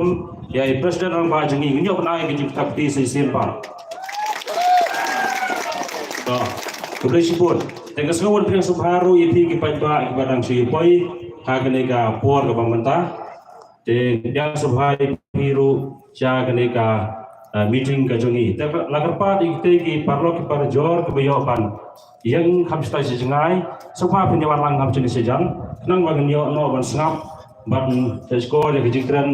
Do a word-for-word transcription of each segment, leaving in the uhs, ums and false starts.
ïa i President Rangbah jong ngi, ngin ïoh ban ai ka jingpyntha kti sa shisien pat. To, khublei shibun. Te nga sngew ban pdiang sngewbha ruh ïa phi ki paidbah kiba dang shu ïa poi ha kane ka por kaba mynta. Te pdiang sngewbha ïa phi ruh sha kane ka, eh, meeting ka jong ngi. Te la kyrpad ïa kita ki paralok ki parajor kiba ïoh ban ïeng kham shisha shi jngai, sngewbha phin ïa wan lang kham shane shi jan, khnang ba ngin ïoh noh ban sngap ban shah shkor ïa ka jingkren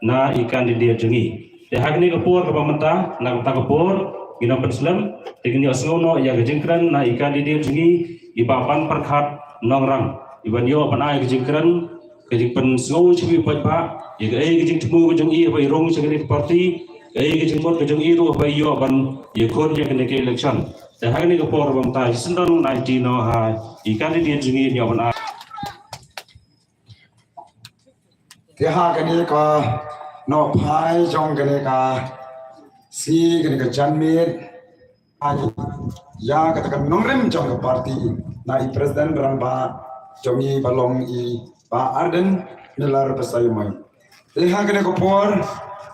na i candidate jong ngi. Te ha kane ka por kaba mynta, na kata ka por, ngin ym pynslem, te ngin ïoh sngew noh ïa ka jingkren na i candidate jong ngi, i Bah Banpyrkhat Nongrang, iban ïoh ban ai ka jingkren, ka jingpynsngew sha ki paidbah ïa kaei ka jingthmu ka jong i haba i rung sha kane ka party, kaei ka jingmut ka jong i ruh haba i ïoh ban ïakhun ïa kane ka election. Te ha kane ka por ba mynta, shisien don ngan aiti noh ha i candidate jong ngi, ïoh ban ai. Te ha kane ka nohphai jong kane ka sngi, kane ka janmiet, ai ïa kata ka nongrim jong ka party na i President Rangbah jong ngi ba long i Bah Ardent Miller Basaiawmoit. Te ha kane ka por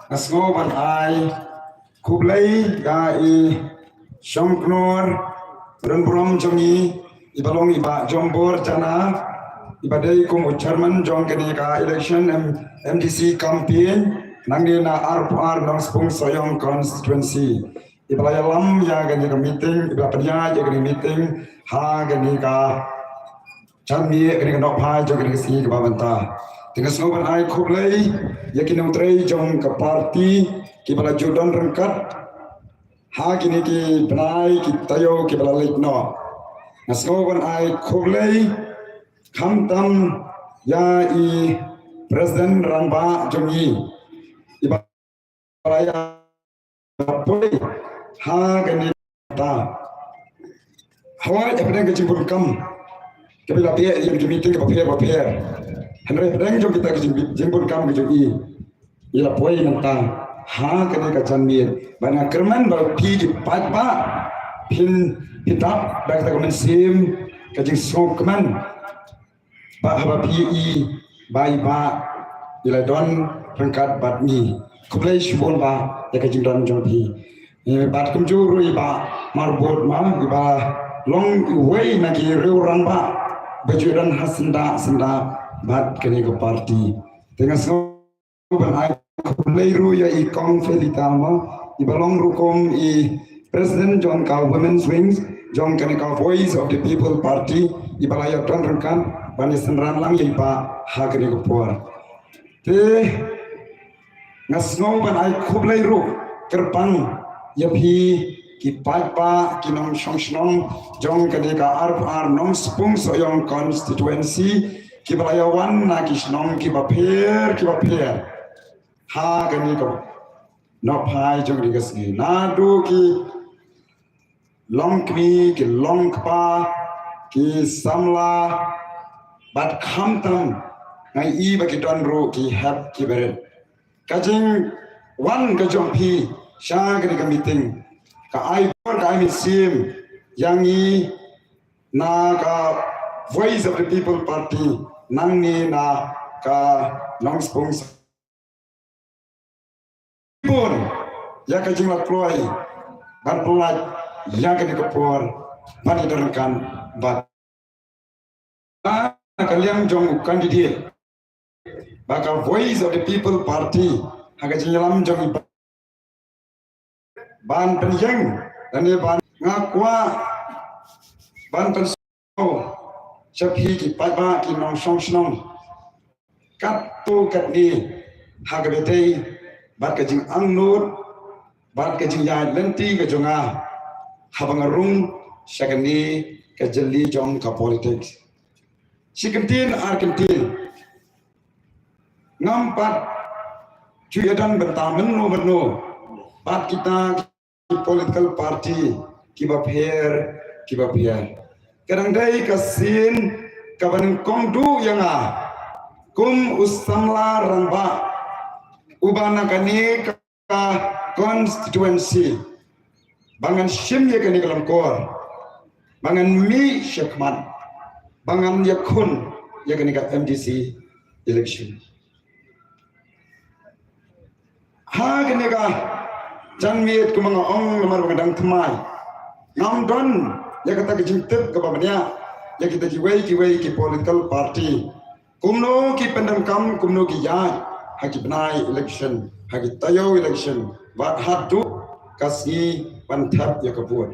nga sngew ban ai khublei ïa i Shongknor Rangbah jong ngi, i ba long i Bah Jombor Jana, i ba dei kum u chairman jong kane ka election M-, M D C campaign nangne na arphew ar Nongspung Sohiong constituency. I ba la ïalam ïa kane ka meeting, i ba la pynïaid ïa kane ka meeting ha kane ka janmiet, kane ka nohphai jong kane ka sngi kaba mynta. Te nga sngew ban ai khublei ïa ki nongtrei jong ka party kiba la ju don ryngkat ha kine ki bnai ki taïew kiba la leit noh. Nga sngew ban ai khublei khamtam ïa i President Rangbah jong ngi, i ba la ïa poi ha kane ka ta. Hawai, hapdeng ka jingbun kam kaba la poi ïa ki meeting kiba pher ba pher, hynrei hapdeng jong kita ki jing-, jingbun kam ka jong i, i la poi mynta ha kane ka janmiet. Bad nga kyrmen ba phi ki paidbah phin, phin dap da kata ka mynsiem ka jingsngewkmen. Ba haba phi i ba i Bah i la don ryngkat bad ngi. Khublei shibun Bah ïa ka jingdon jong phi. Eh, bad kumjuh ruh i Bah Marbud ma, i ba long iwei na ki riew rangbah ba ju don ha syndah syndah bad kane ka party. Te nga sngew ban ai khublei ruh ïa i Kong Felita ma, i ba long ruh kum i President jong ka Women's Wings jong kane ka Voice of the People Party, i ba la ïa don ryngkat ban ïa synran lang ïa i Bah ha kane ka por. Te nga sngew ban ai khublei ruh kyrpang ïa phi ki paidbah, ki nongshong shnong jong kane ka arphew ar Nongspung Sohiong constituency, kiba la ïa wan na ki shnong kiba pher kiba pher ha kane ka nohphai jong kane ka sngi, naduh ki longkmie, ki longkpa, ki samla, bad khamtam nga i ba ki don ruh ki hep ki barit. Ka jingwan ka jong phi sha kane ka meeting ka ai bor, ka ai mynsiem ïa ngi na ka Voice of the People Party nangne na ka Nongspung. Bun ïa ka jinglaitluid ban pynlait ïa kane ka por ban ïadon ryngkat bad ka liang jong u candidate ba ka Voice of the People Party ha ka jingïalam jong i ban pynïeng lane ban, nga kwah ban pynsngew sha phi ki paidbah, ki nongshong shnong, katto katne ha kaba dei bad ka jingangnud bad ka jingïaid lynti ka jong nga haba nga rung sha kane ka jylli jong ka politics. Shi kyntien ar kyntien, ngam pat ju ïadon bynta mynno mynno bad kita ki political party kiba pher kiba pher. Ka dang dei ka sien kaba nyngkong duh ïa nga kum u samla rangbah uba na kane ka constituency ba ngan shim ïa kane ka lyngkor, ba ngan mih shakhmat, ba ngan ïakhun ïa kane ka M D C election. Ha kane ka janmiet kumba nga ong namar ba nga dang thymmai, ngam don ïa kata ka jingtip kaba bniah ïa kita kiwei kiwei ki political party. Kumno ki pyndonkam, kumno ki ïaid ha ki bnai election, ha ki taïew election, bad haduh ka sngi ban thep ïa ka vote.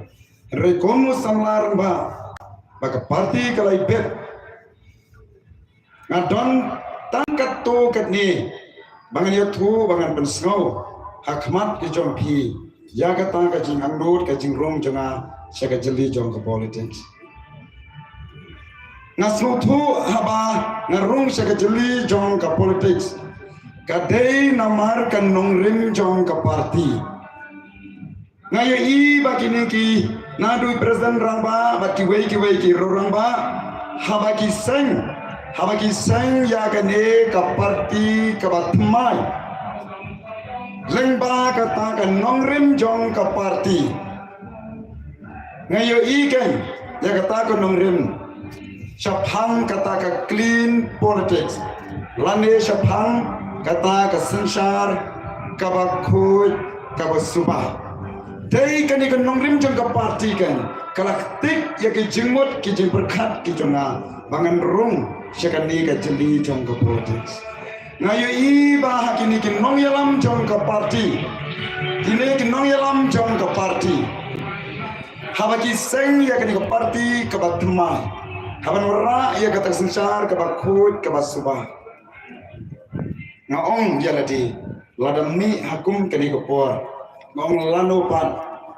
Hynrei kum u samla rangbah ba ka party ka la ibit, nga don tang katto katne ba ngan ïathuh, ba ngan pynsngew ha khmat ki jong phi ïa kata ka jingangnud, ka jingrung jong nga sha ka jylli jong ka politics. Nga sngewthuh haba nga rung sha ka jylli jong ka politics ka dei namar ka nongrim jong ka party. Nga ïohi ba kine ki, naduh i president rangbah bad kiwei kiwei ki rangbah, haba ki seng, haba ki seng ïa kane ka party kaba thymmai lyngba kata ka nongrim jong ka party, nga ïohi kein ïa kata ka nongrim shaphang kata ka clean politics, lane shaphang kata ka synshar kaba khuid kaba suba. Dei kane ka nongrim jong ka party kein ka la ktik ïa ki jingmut ki jingpyrkhat ki jong nga ba ngan rung sha kane ka jylli jong ka politics. Nga ïohi ba ha kine ki nongïalam jong ka party, kine ki nongïalam jong ka party, haba ki seng ïa kane ka party kaba thymmai, haba ngi wanrah ïa kata ka synshar kaba khuid kaba suba, nga ong ïa lade, lada mih ha kum kane ka por, nga ong lano pat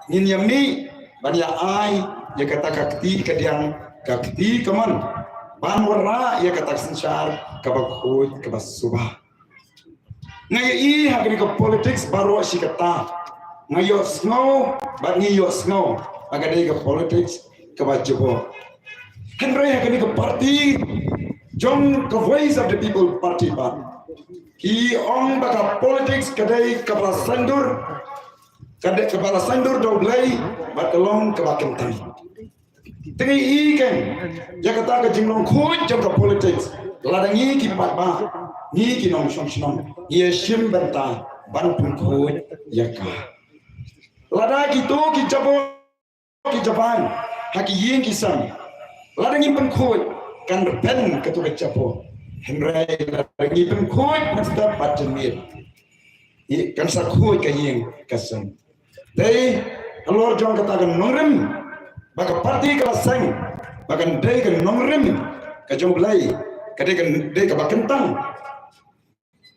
ngin ïa mih ban ïa ai ïa kata ka kti kadiang, ka kti kamon, ban wanrah ïa kata ka synshar kaba khuid kaba suba. Nga ïohi ha kane ka politics baroh shi katta, nga ïohsngew bad ngi ïohsngew ba ka dei ka politics kaba jubok. Hynrei ha kane ka party jong ka Voice of the People Party pat, ki ong ba ka politics ka dei kaba la saiñdur, ka dei kaba la saiñdur da U Blei bad ka long kaba kyntang. Te ngi i kein ïa kata ka jinglong khuid jong ka politics, lada ngi ki paidbah, ngi ki nongshong shnong, ngi ïa shim bynta ban pynkhuid ïa ka. Lada kito ki jabor ki jaban ha ki ïing ki sem, lada ngi pynkhuid, kan rben kato ka jabor. Hynrei lada ngi pynkhuid mynstep bad janmiet, kan sa khuid ka ïing ka sem. Dei halor jong kata ka nongrim ba ka party ka la seng, ba kan dei ka nongrim ka jong U Blei, ka dei ka, dei kaba kyntang.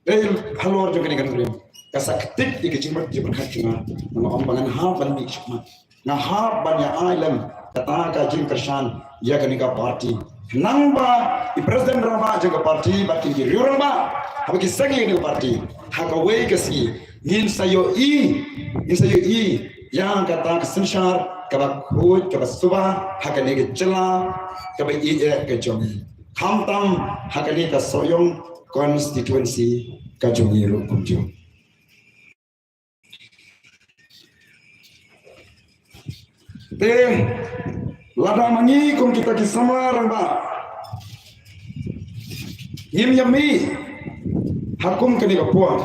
Dei halor jong kane ka nongrim ka sa ktik ïa ka jingmut jingpyrkhat jong nga. Nga ong ba ngan hap ban mih shakhmat, nga hap ban ïa ai lem kata ka jingkyrshan ïa kane ka party. Khnang ba i president rangbah jong ka party bad kine ki riew rangbah, haba ki seng ïa kane ka party, ha kawei ka sngi ngin sa ïohi, ngin sa ïohi ïa kata ka synshar kaba khuid kaba suba ha kane ka jylla kaba ïeit ka jong ngi, khamtam ha kane ka Sohiong constituency ka jong ngi ruh kumjuh. Te lada ma ngi kum kita ki samla rangbah ngim ïa mih ha kum kane ka por,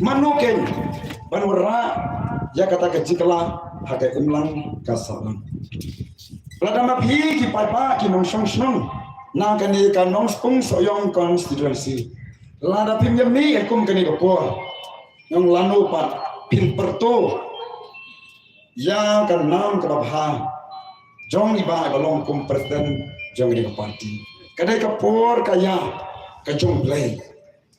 mano kein ban wanrah ïa kata ka jingkylla ha ka imlang ka sahlang? Lada ma phi ki paidbah ki nongshong shnong na kane ka Nongspung Sohiong constituency, lada phim ïa mih ha kum kane ka por, nga ong lano pat phin pyrto ïa ka nam kaba bha jong i Bah ba long kum president jong kane ka party? Ka dei ka por ka ïa ka jong U Blei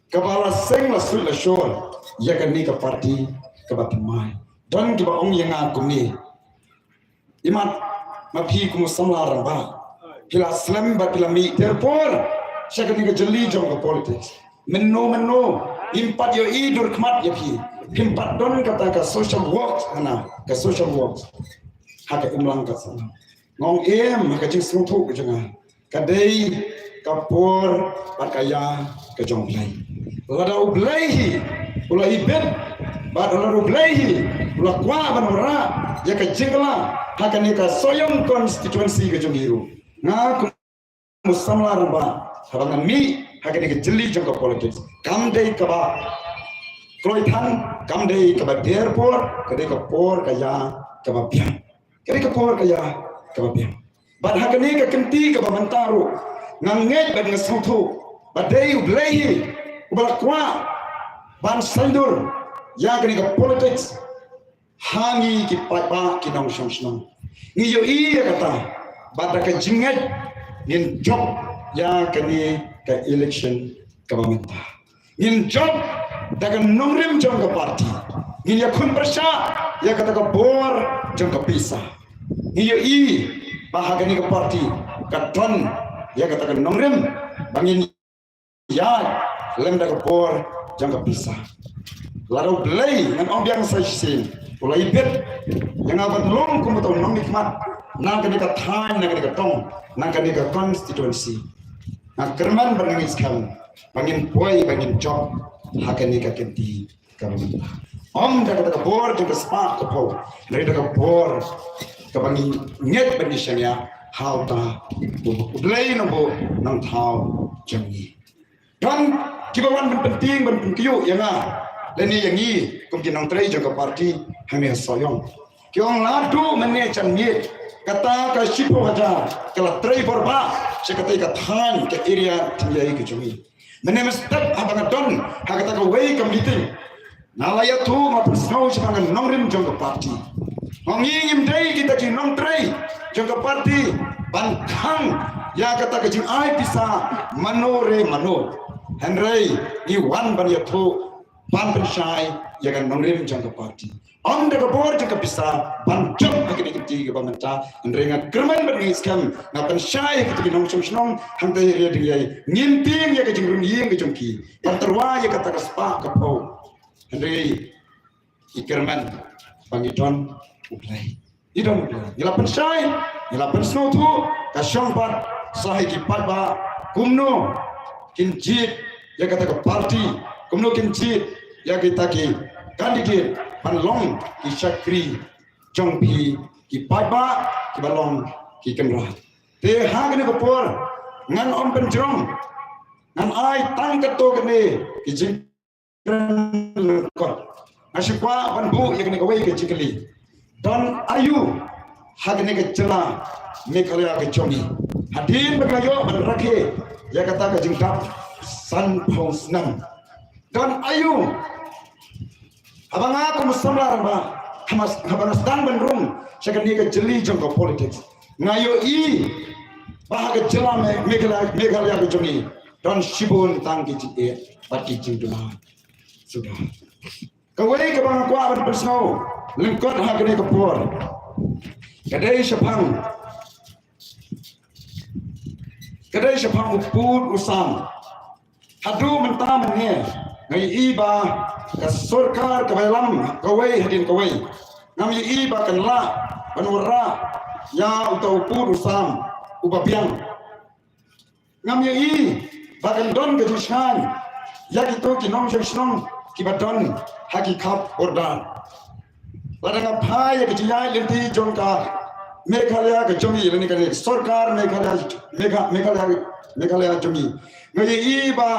kaba la seng la suit la shor ïa kane ka party kaba thymmai. Don kiba ong ïa nga kumne, imat ma phi kum u samla rangbah, phi la slem bad phi la mih ter por sha kane ka jylli jong ka politics. Mynno mynno ngim pat ïohi dur khmat ïa phi, phim pat don kata ka social work, hana ka social work ha ka imlang ka sahlang. Nga ong em, ha ka jingsngewthuh ka jong nga ka dei ka por bad ka ïa ka jong U Blei. Lada U Blei hi u la ibit bad lada U Blei hi u la kwah ban wanrah ïa ka jingkylla ha kane ka Sohiong constituency ka jong ngi ruh, nga kum u samla rangbah, haba ngan mih ha kane ka jylli jong ka politics. Kam dei kaba kloi than, kam dei kaba der por, ka dei ka por ka ïa kaba biang. Ka dei ka por ka ïa kaba biang. Bad ha kane ka kynti kaba mynta ruh, nga ngeit bad nga sngewthuh ba dei U Blei hi uba la kwah ban saiñdur ïa kane ka politics ha ngi ki paidbah ki nongshong shnong. Ngi ïohi ïa kata, bad da ka jingngeit ngin jop ïa kane ka election kaba mynta. Ngin jop da ka nongrim jong ka party. Ngin ïakhun pyrshah ïa kata ka bor jong ka pisa. Ngi ïohi ba ha kane ka party ka don ïa kata ka nongrim ba ngin ïaid lem da ka bor jong ka pisa. Lada U Blei, ngan ong biang sa shisien, u la ibit ïa nga ban long kum uta u nongmihkhmat na kane ka thaiñ, na kane ka tong, na kane ka constituency, nga kyrmen bad nga ngeit skhem ba ngin poi, ba ngin jop ha kane ka kynti kaba mynta. Ym da kata ka bor jong ka spah ka phew, hynrei da ka bor kaba ngi ngeit bad ngi shaniah ha uta U Blei Nongbuh Nongthaw jong ngi. Don kiba wan ban pyntieng ban pynkynmaw ïa nga lane ïa ngi kum ki nongtrei jong ka party hangne ha Sohiong. Ki ong lada mynne janmiet kata ka shiphew hajar ka la trei bor bha sha kata ka thaiñ, ka area Tynjai ka jong ngi. Mynne mynstep haba nga don ha kata kawei ka meeting, nga la ïathuh, nga pynsngew shaphang ka nongrim jong ka party. Nga ong ngi ngim dei kita ki nongtrei jong ka party ban khang ïa kata ka jingai pisa mano re mano. Hynrei ngi wan ban ïathuh, ban pynshai ïa ka nongrim jong ka party. Ym da ka bor jong ka pisa ban jop ha kine ki kynti kiba mynta. Hynrei nga kyrmen bad nga ngeit skhem, nga pynshai ha kita ki nongshong shnong hangta ha Ri Dieng, ngin tieng ïa ka jingrung ïing ka jong ki ban tyrwa ïa kata ka spah ka phew. Hynrei ngi kyrmen ba ngi don U Blei. Ngi don U Blei. Ngi la pynshai, ngi la pynsngewthuh, ka shong pat sa ha ki paidbah kumno kin jied ïa kata ka party, kumno kin jied ïa kita ki candidate ban long ki shakri jong phi ki paidbah kiba long ki kynrad. Te ha kane ka por ngan ym pynjrong, ngan ai tang katto katne ki jing Nga shu kwah ban buh ïa kane kawei ka jingkylli. Don aïu ha kane ka jylla Meghalaya ka jong ngi? Hadien ba nga ïoh ban rakhe ïa kata ka jingdap sanphew snem, don aïu? Haba nga kum u samla rangbah, haba nga sdang ban rung sha kane ka jylli jong ka politics, nga ïohi ba ha ka jylla Me-, Meghalaya, Meghalaya ka jong ngi don shibun tang ki jingeh bad ki jingduwai suda. Kawei kaba nga kwah ban pynsngew lyngkot ha kane ka por ka dei shaphang, ka dei shaphang u pud u sam. Haduh mynta mynne nga ïohi ba ka sorkar kaba ïalam kawei hadien kawei, ngam ïohi ba kan lah ban wanrah ïa uta u pud u sam uba biang. Ngam ïohi ba kan don ka jingshngaiñ ïa kito ki nongshong shnong kiba don ha ki khap border. Lada nga phai ïa ka jingïaid lynti jong ka Meghalaya ka jong ngi, lane kane sorkar Meghalaya, Megha-, Meghalaya, Meghalaya jong ngi, nga ïohi ba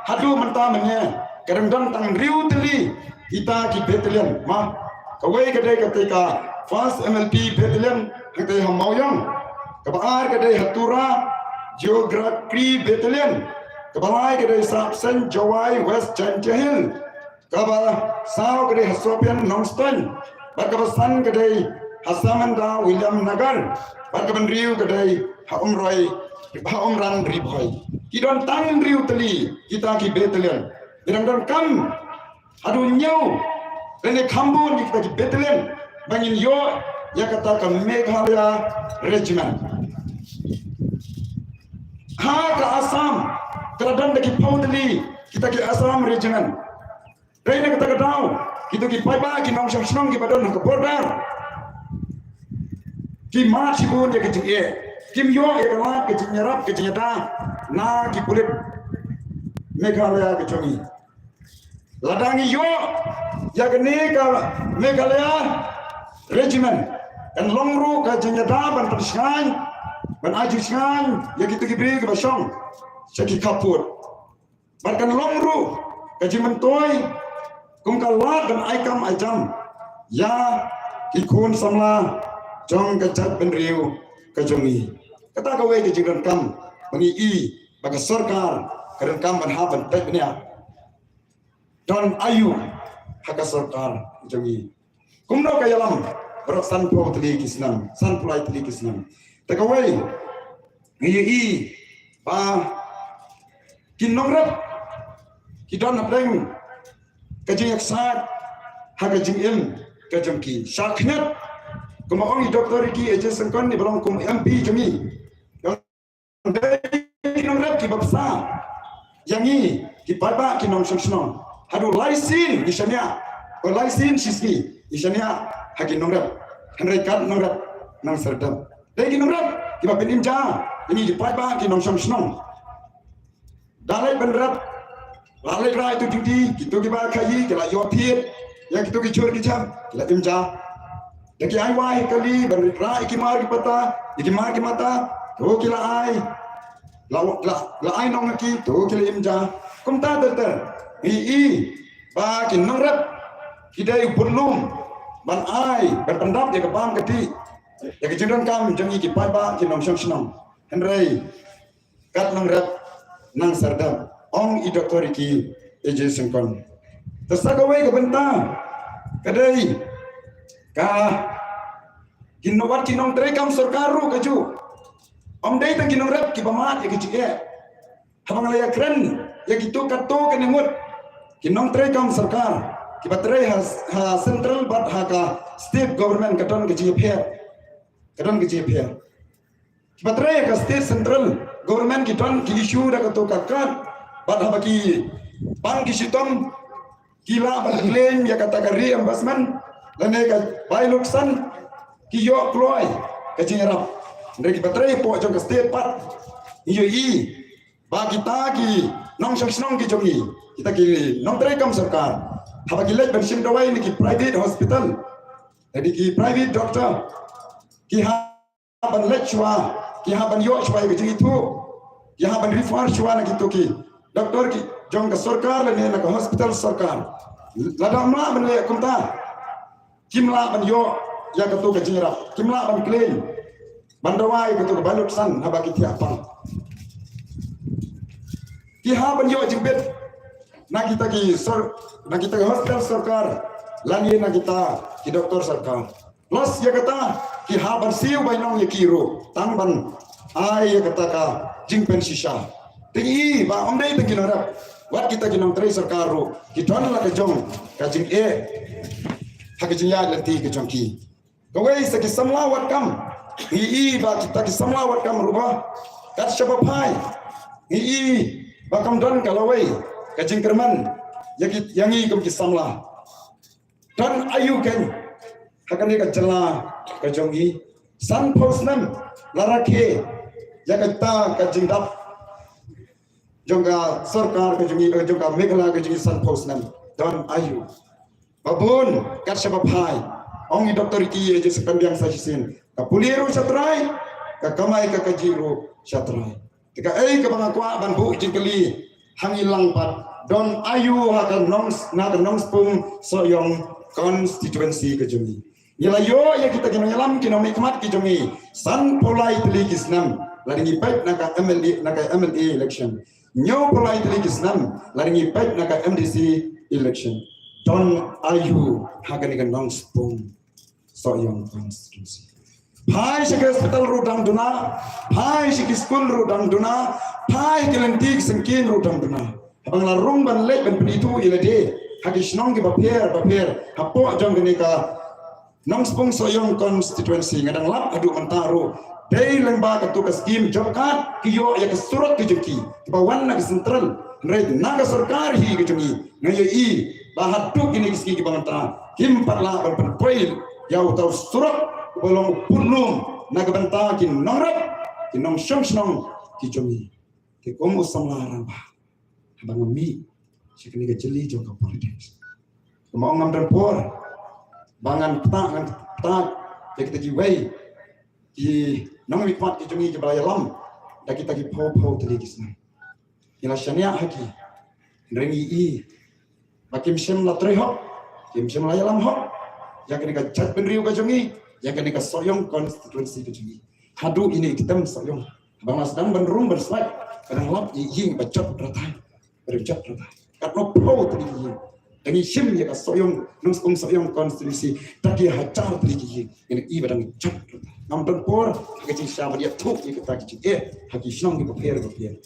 haduh mynta mynne ka dang don tang hynriew tylli kita ki battalion. Ma, kawei ka dei kata ka First M L P Battalion hangtei ha Mawiong. Kaba ar ka dei ha Tura Geography Battalion. Kaba lai ka dei Sahpsein Jowai West Jaintia Hills. Kaba saw ka dei ha Sohpian Nongstoiñ. Bad kaba san ka dei ha Samanda Williamnagar. Bad kaba hynriew ka dei ha Umroi, ha Umran Ri Bhoi. Ki don tang hynriew tylli kita ki battalion. Ki dang donkam haduh hynñiew lane kham bun ïa kita ki battalion ba ngin ïoh ïa kata ka Meghalaya Regiment. Ha ka Assam ka la don da ki phew tylli kita ki Assam Regiment. Dei na kata ka daw kito ki paidbah, ki nongshong shnong kiba don ha ka border ki mad shibun ïa ka jingeh. Kim ïoh ïa ka lad ka jingïarap ka jingïada na ki pulit Meghalaya ka jong ngi. Lada ngi ïoh ïa kane ka Meghalaya Regiment, kan long ruh ka jingïada ban pynshngaiñ, ban ai jingshngaiñ ïa kito ki briew kiba shong sha ki khappud. Bad kan long ruh ka jingmyntoi kum ka lad ban ai kam ai jam ïa ki khun samla jong ka jaitbynriew ka jong ngi. Kata kawei ka jingdonkam ba ngi i ba ka sorkar ka donkam ban hap ban peit bniah. Don aïu ha ka sorkar jong ngi? Kumno ka ïalam baroh sanphew tylli ki snem, sanphew lai tylli ki snem? Te kawei, ngi ïohi ba ki nongrep ki don hapdeng ka jingïaksaid ha ka jingim ka jong ki. Shah khyndiat, kumba ong i Doctor Ricky A J Syngkon, i ba long kum M P jong ngi, dei ki nongrep kiba bsa ïa ngi ki paidbah ki nongshong shnong. Haduh lai sien ngi shaniah, o lai sien shisngi ngi shaniah ha ki nongrep. Hynrei kat nongrep nang serdep, dei ki nongrep kiba pynimja ïa ngi ki paidbah ki nongshong shnong. Da leit ban rep, la leit rah ïa tu duty, kito kiba khaïi ki la ïoh thied ïa kito ki jhur ki jam, ki la im ja. Da ki ai wai kali ban leit rah ïa ki mar ki pata, ïa ki mar ki mata, to ki la ai, la, la, la ai nong ki, to ki la im ja. Kumta ter ter, i, i ba ki nongrep ki dei u budlum ban ai, ban pyndap ïa ka bam ka dih, ïa ka jingdonkam jong ngi ki paidbah ki nongshong shnong. Hynrei kat nongrep nang serdep, ong i Doctor Ricky A J Syngkon. Te sa kawei ka bynta ka dei ka, ki nong, wat ki nongtrei kam sorkar ruh kajuh, ym dei tang ki nongrep kiba mad ïa ka jingeh. Haba nga la ïakren ïa kito katto katne ngut ki nongtrei kam sorkar kiba trei ha, ha central bad ha ka state government, ka don ka jingïapher, ka don ka jingïapher. Kiba trei ka state, central government ki don ki issue da kato ka kad, bad haba ki pang ki shitom ki lah ban claim ïa kata ka reimbursement lane ka bai luksan, ki ïoh kloi ka jingïarap. Hynrei kiba trei hapoh jong ka state pat, ngi ïohi ba kita ki nongshong shnong ki jong ngi, kita ki nongtrei kam sorkar, haba ki leit ban shim dawai na ki private hospital, na ki private doctor, ki ha ban leit shuwa, ki hap ban ïoh shuwa ïa ka jingithuh, ki hap ban refer shuwa na kito ki doctor ki jong ka sorkar lane na ka hospital sorkar. Lada ym lah ban leh kumta, kim lah ban ïoh ïa kato ka jingïarap, kim lah ban claim, ban dawa ïa kato ka bai luksan haba ki thiah pang. Ki hap ban ïoh jingbit na kita ki sor-, na kita ki hospital sorkar lane na kita ki doctor sorkar. Plus ïa kata, ki hap ban siew bainong ïa ki ruh tang ban ai ïa kata ka jingpynshisha. Te ngi i ba ym dei tang ki nongrep, wat kita ki nongtrei sorkar ruh ki don la ka jong ka jingeh ha ka jingïaid lynti ka jong ki. Kawei sa ki samla wad kam, ngi i ba kita ki samla wad kam ruh ba kat shaba phai, ngi i ba kam don ka lawei ka jingkyrmen ïa ki, ïa ngi kum ki samla. Don aïu kein ha kane ka jylla ka jong ngi? Sanphew snem la rakhe ïa kata ka jingdap jong ka sorkar ka jong ngi, jong ka Meghalaya ka jong ngi, sanphew snem. Don aïu? Ba bun kat shaba phai, ong i Doctor Ricky A J Syngkon biang sa shisien, ka pule ruh sha trai, ka kamai ka kajih ruh sha trai. Te kaei kaba nga kwah ban buh jingkylli ha ngi lang pat, don aïu ha ka Nong, na ka Nongspung Sohiong constituency ka jong ngi? Ngi la ïoh ïa kita ki nongïalam, ki nongmihkhmat ki jong ngi sanphew lai tylli ki snem lada ngi peit na ka M L A, na ka M L A election. Hynñiewphew lai tylli ki snem lada ngi peit na ka M D C election. Don aïu ha kane ka Nongspung Sohiong constituency? Phai sha ki hospital ruh dang duna, phai sha ki skul ruh dang duna, phai ki lynti ki syngkien ruh dang duna. Haba nga la rung ban leit ban pynithuh ïa lade ha ki shnong kiba pher ba pher hapoh jong kane ka Nongspung Sohiong constituency, nga dang lap haduh mynta ruh, dei lyngba kato ka skim job card ki ïoh ïa ka surok ka jong ki, kiba wan na ka central. Hynrei na ka sorkar hi ka jong ngi, nga ïohi ba haduh kine ki sngi kiba mynta kim pat lah ban pynpoi ïa uta u surok uba long u pynlong na ka bynta ki nongrep, ki nongshong shnong ki jong ngi. Te kum u samla rangbah, haba nga mih sha kane ka jylli jong ka politics, kumba ong, ngam don por ba ngan ktah, ngan ktah ïa kita kiwei ki nongmihkhmat ki jong ngi kiba la ïalam da kita ki phew phew tylli ki snem. Ngi la shaniah ha ki, Hynrei ngi i ba kim shym la trei hok, kim shym la ïalam hok ïa kane ka jaitbynriew ka jong ngi, ïa kane ka Sohiong constituency ka jong ngi. Haduh ine i ktem Sohiong, ba nga sdang ban rung ban slait, ba dang lap ïa i ïing ba jot ratai, ba dang jot ratai. Katno phew tylli ki ïing. Da ngi shim ïa ka Sohiong, Nongstoiñ Sohiong constituency, da ki hajar tylli ki ïing. Ngi i ba dang jot ratai. Ngam don por ha ka jingshisha ban ïathuh ïa kata ka jingeh ha ki shnong kiba pher bapher.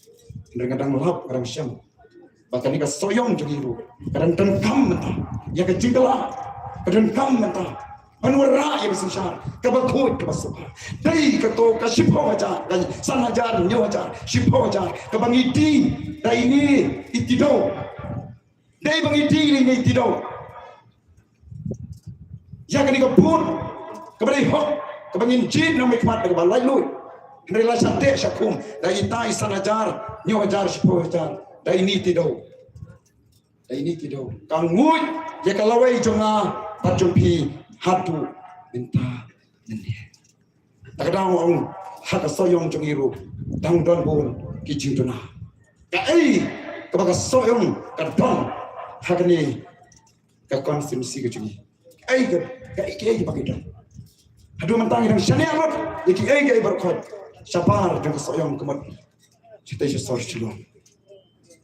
Hynrei nga dang lap, nga dang shem ba kane ka Sohiong jong ngi ruh ka dang donkam mynta ïa ka jingkylla, ka donkam mynta ban wanrah ïa ka synshar kaba khuid kaba suba. Dei kato ka shiphew hajar, ka san hajar, hynñiew hajar, shiphew hajar kaba ngi die da ine i Tidew. Dei ba ngi die da ine i Tidew ïa kane ka vote kaba dei hok, kaba ngin jied na u mihkhmat da kaba laitluid. Hynrei la shah teh shah khum da ita i san hajar, hynñiew hajar, shiphew hajar da ine i Tidew. Da ine i Tidew. Ka nguid ïa ka lawei jong nga bad jong phi haduh mynta mynne. Ta ka daw ong ha ka Sohiong jong ngi ruh dang don bun ki jingduna. Kaei kaba ka Sohiong ka don ha kane ka constituency ka jong ngi? Kaei ka, kaei kaei kaba ki don? Haduh mynta ngi dang shaniah lut ïa kiei kiei baroh khoit shabar jong ka Sohiong ka mut shatei sha sor Shillong.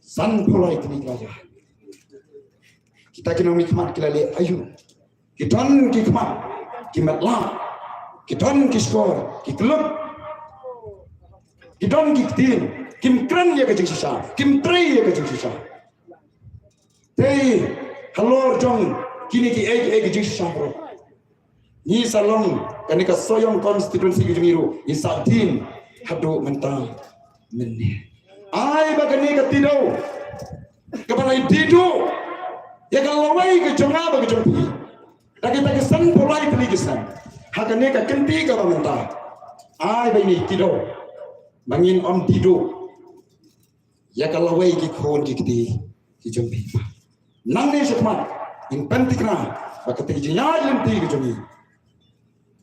San phew lai tylli ki la ïaid. Kita ki nongmihkhmat ki la leh aïu? Ki don ki khmat, ki met lad, ki don ki shkor, ki kyllup, ki don ki ktien, kim kren ïa ka jingshisha, kim trei ïa ka jingshisha. Te halor jong kine kiei kiei ki jingshisha baroh, ngi sa long, kane ka Sohiong constituency ka jong ngi ruh ngi sa dien haduh mynta mynne. Ai ba kane ka Tidew kaba la die duh ïa ka lawei ka jong nga bad ka jong phi da kita ki san phew lai tylli ki snem ha kane ka kynti kaba mynta. Ai ba ine i Tidew ba ngin ym die duh ïa ka lawei ki khun ki kti ki jong phi. Nangne shakhmat ngin pynthikna ba kata ka jingïaid lynti ka jong ngi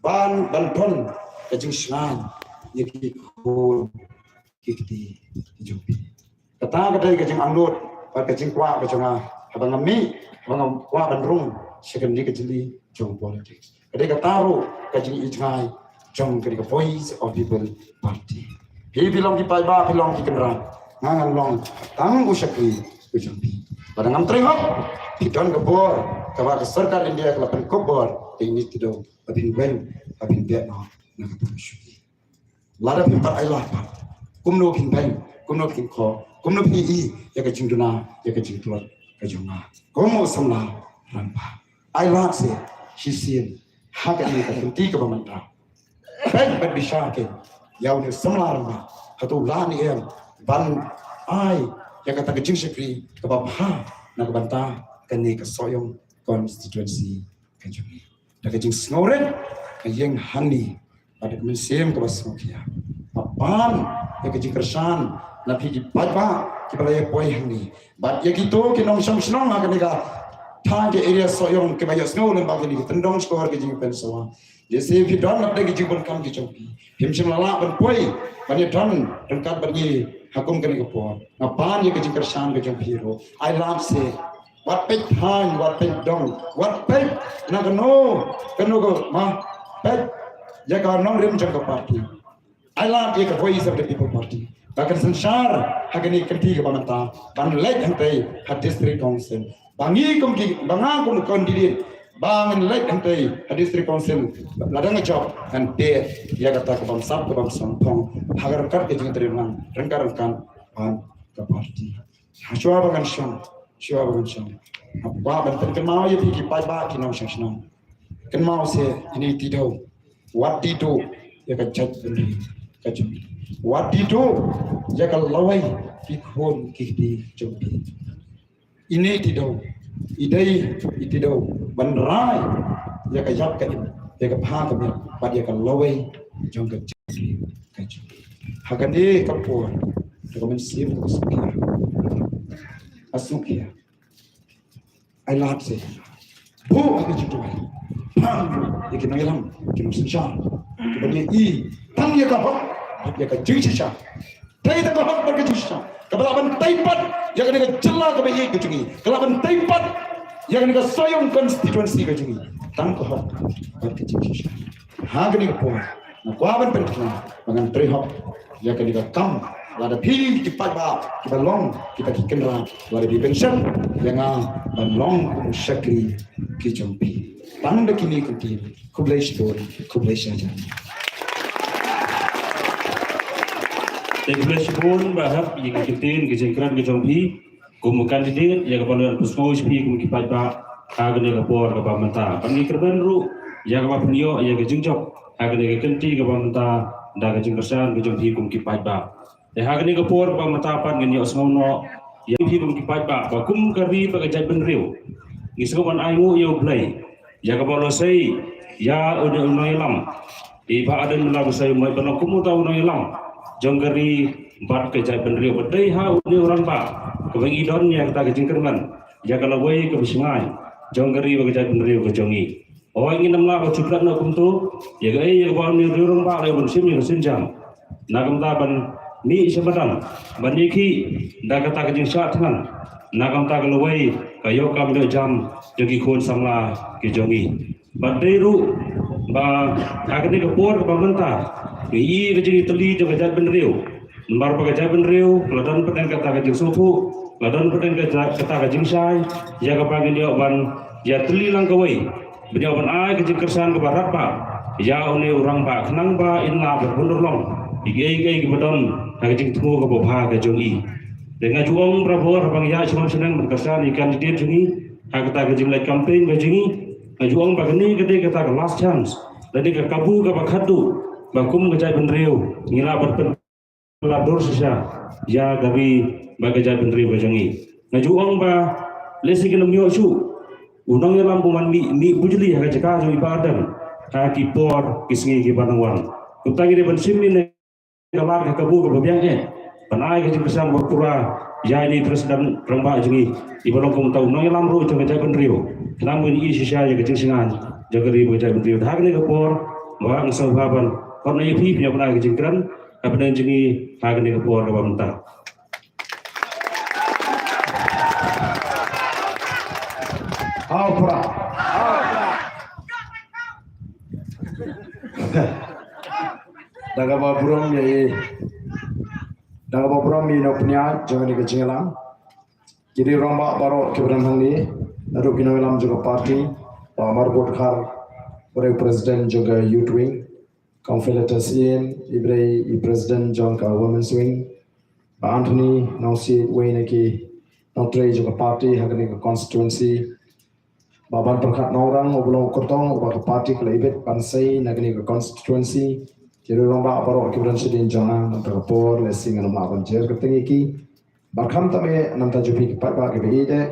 ban, ban don ka jingshngaiñ ïa ki khun ki kti ki jong phi. Kata ka dei ka jingangnud bad ka jingkwah ka jong nga haba nga mih, haba nga kwah ban rung sha kane ka jylli jong politics. Ka dei kata ruh ka jingïaid jngai jong kane ka Voice of People Party. Phi, phi long ki paidbah, phi long ki kynrad, nga ngan long tang u shakri u jong phi. Lada ngam trei hok, phi don ka bor kaba ka sorkar India ka la pynkup bor ïa ine i Tidew ba phin weng, ba phin beh noh na kata ka shuki. Lada phim pat ai lad pat, kumno phin beng, kumno phin khoh, kumno phin ïohi ïa ka jingduna, ïa ka jingtlot ka jong nga kum u samla rangbah? Ai lad seh shisien ha kane ka lynti kaba mynta. Peit bad bishar kein ïa une u samla rangbah, hato u lah ne em ban ai ïa kata ka jingshakri kaba bha na ka bynta kane ka Sohiong constituency ka jong ngi. Da ka jingsngewrit ka ïeng hangne bad da ka mynsiem kaba sngewkhia. Nga pan ïa ka jingkyrshan na phi ki paidbah kiba la ïa poi hangne bad ïa kito ki nongshong shnong ha kane ka thaiñ ka area Sohiong kiba ïohsngew lem bad kine ki tyndong shkor ki jingpynsawa. Lehse phi don na pdeng ki jingbun kam ki jong phi, phim shym la lah ban poi ban ïadon ryngkat bad ngi ha kum kane ka por. Nga pan ïa ka jingkyrshan ka jong phi ruh. Ai lad seh, wat peit thaiñ, wat peit dong, wat peit na kano kano ka, ma, peit ïa ka nongrim jong ka party. Ai lad ïa ka Voice of the People Party ba kan synshar ha kane ka kynti kaba mynta ban leit hangtei ha District Council. Ba ngi kum ki, ba nga kum u candidate ba ngan leit hangtei ha District Council, lada nga jop ngan teh ïa kata ka bamsap ka bamsap phong ha ka ryngkat ka jingtrei lang ryngkat ryngkat bad ka party. Shuwa ba ngan shong, shuwa ba ngan shong, nga kwah ban pynkynmaw ïa phi ki paidbah ki nongshong shnong. Kynmaw seh ine i Tidew, wat die duh ïa ka jaitbynriew ka jong phi. Wat die duh ïa ka lawei ki khun ki kti jong phi. Ine i Tidew i dei i Tidew ban rai ïa ka ïap ka im, ïa ka bha ka miat bad ïa ka lawei jong ka jaitbynriew ka jong phi. Ha kane ka por da ka mynsiem kaba sngewkhia, ka sngewkhia. Ai lad seh, buh ha ka jingduwai, pan ïa ki nongïalam, ki nongsynshar kiba ïohi tang ïa ka hok bad ïa ka jingshisha. Dei tang ka hok bad ka jingshisha. Kaba lah ban tei pat ïa kane ka jylla kaba ïeit ka jong ngi. Ka lah ban tei pat ïa kane ka Sohiong constituency ka jong ngi. Tang ka hok bad ka jingshisha. Ha kane ka por nga kwah ban pynthikna ba ngan trei hok ïa kane ka kam. Lada phi ki paidbah kiba long kiba ki kynrad, lada phi pynshai ïa nga ban long kum u shakri ki jong phi. Tang da kine ki ktien, khublei shibun, khublei shihajar. Te khublei shibun ba hap ïa ki ktien ki jingkren ki jong phi kum u candidate ïa kaba long pynsngew sha phi kum ki paidbah ha kane ka por kaba mynta. Ban ngi kyrmen ruh ïa kaba pynïoh ïa ka jingjop ha kane ka kynti kaba mynta da ka jingkyrshan ka jong phi kum ki paidbah. Te ha kane ka por ba mynta pat ngin ïohsngew noh ïa phi kum ki paidbah ba kum ka ri bad ka jaitbynriew ngi sngewbha ban ainguh ïa U Blei ïa kaba u la sei ïa une u nongïalam. I Bah Ardent Miller Basaiawmoit ban long kum uta u nongïalam jong ka ri bad ka jaitbynriew ba dei ha une u rangbah kaba ngi don ïa kata ka jingkyrmen ïa ka lawei kaba shngaiñ jong ka ri bad ka jaitbynriew ka jong ngi. Hooid, ngin ym lah ban shu klet noh kumto ïa kaei ïa kaba une u rangbah u la ïoh ban shim ïa ka sienjam. Na ka bynta ban mih sha madan ban ïakhih da kata ka jingshah thngan, na ka bynta ka lawei ka ïoh kam ïoh jam jong ki khun samla ki jong ngi. Bad dei ruh ba ha kane ka por kaba mynta ngi ïohi ka jingïatylli jong ka jaitbynriew. Namar ba ka jaitbynriew ka la don pat kata ka jingsngewthuh, ka la don pat kata, kata ka jingshai ïa kaba ngin ïoh ban ïatylli lang kawei, ban ïoh ban ai ka jingkyrshan kaba radbah ïa une u rangbah khnang ba in lah ban pynurlong ïa kiei kiei kiba don ha ka jingthmu kaba bha ka jong i. Te nga ju ong barabor haba ngi ïaid sha lam sha neng ban kyrshan ïa ki candidate jong ngi ha kata ka jingleit campaign ka jong ngi, nga ju ong ba kane ka dei kata ka last chance lane ka kabu kaba khatduh ba kum ka jaitbynriew ngi lah ban pyn la dur shisha ïa ka ri bad ka jaitbynriew ka jong ngi. Nga ju ong ba lehse kin ym ïoh shuh u nongïalam uban mih, mih bujli ha ka jaka jong i Bah Ardent ha ki por ki sngi kiba nang wan. Kumta ngi dei ban shim ïa kane ka lad ka kabu kaba biang eh ban ai ka jingkyrshan ba pura ïa ine i President rangbah jong ngi iba long kum uta u nongïalam ruh jong ka jaitbynriew. Khnang ba ngin ïohi shisha ïa ka jingshngaiñ jong ka ri bad ka jaitbynriew. Ha kane ka por ba nga sngewbha ban khot noh ïa phi phin ïa ban ai ka jingkren hapdeng jong ngi ha kane ka por kaba mynta. Hau pra. Da kaba burom ïa i, da kaba burom ïa i nongpynïaid jong kane ka jingïalang. Ki rangbah baroh kiba don hangne, naduh ki nongïalam jong ka party, Bah Marbud Dkhar, u dei u president jong ka Youth Wing, Kong Felicitas Syiem, i brei i president jong ka Women's Wing, Bah Anthony Nongsiej, uwei na ki nongtrei jong ka party ha kane ka constituency, Bah Banpyrkhat Nongrang uba long u kyrtong uba ka party ka la ibit ban sei na kane ka constituency, ki rangbah baroh kiba don shadien jong nga, na kata ka por lehse ngan ym lah ban jer kyrteng ïa ki. Bad khamtam eh na bynta jong phi ki paidbah kiba ïeit eh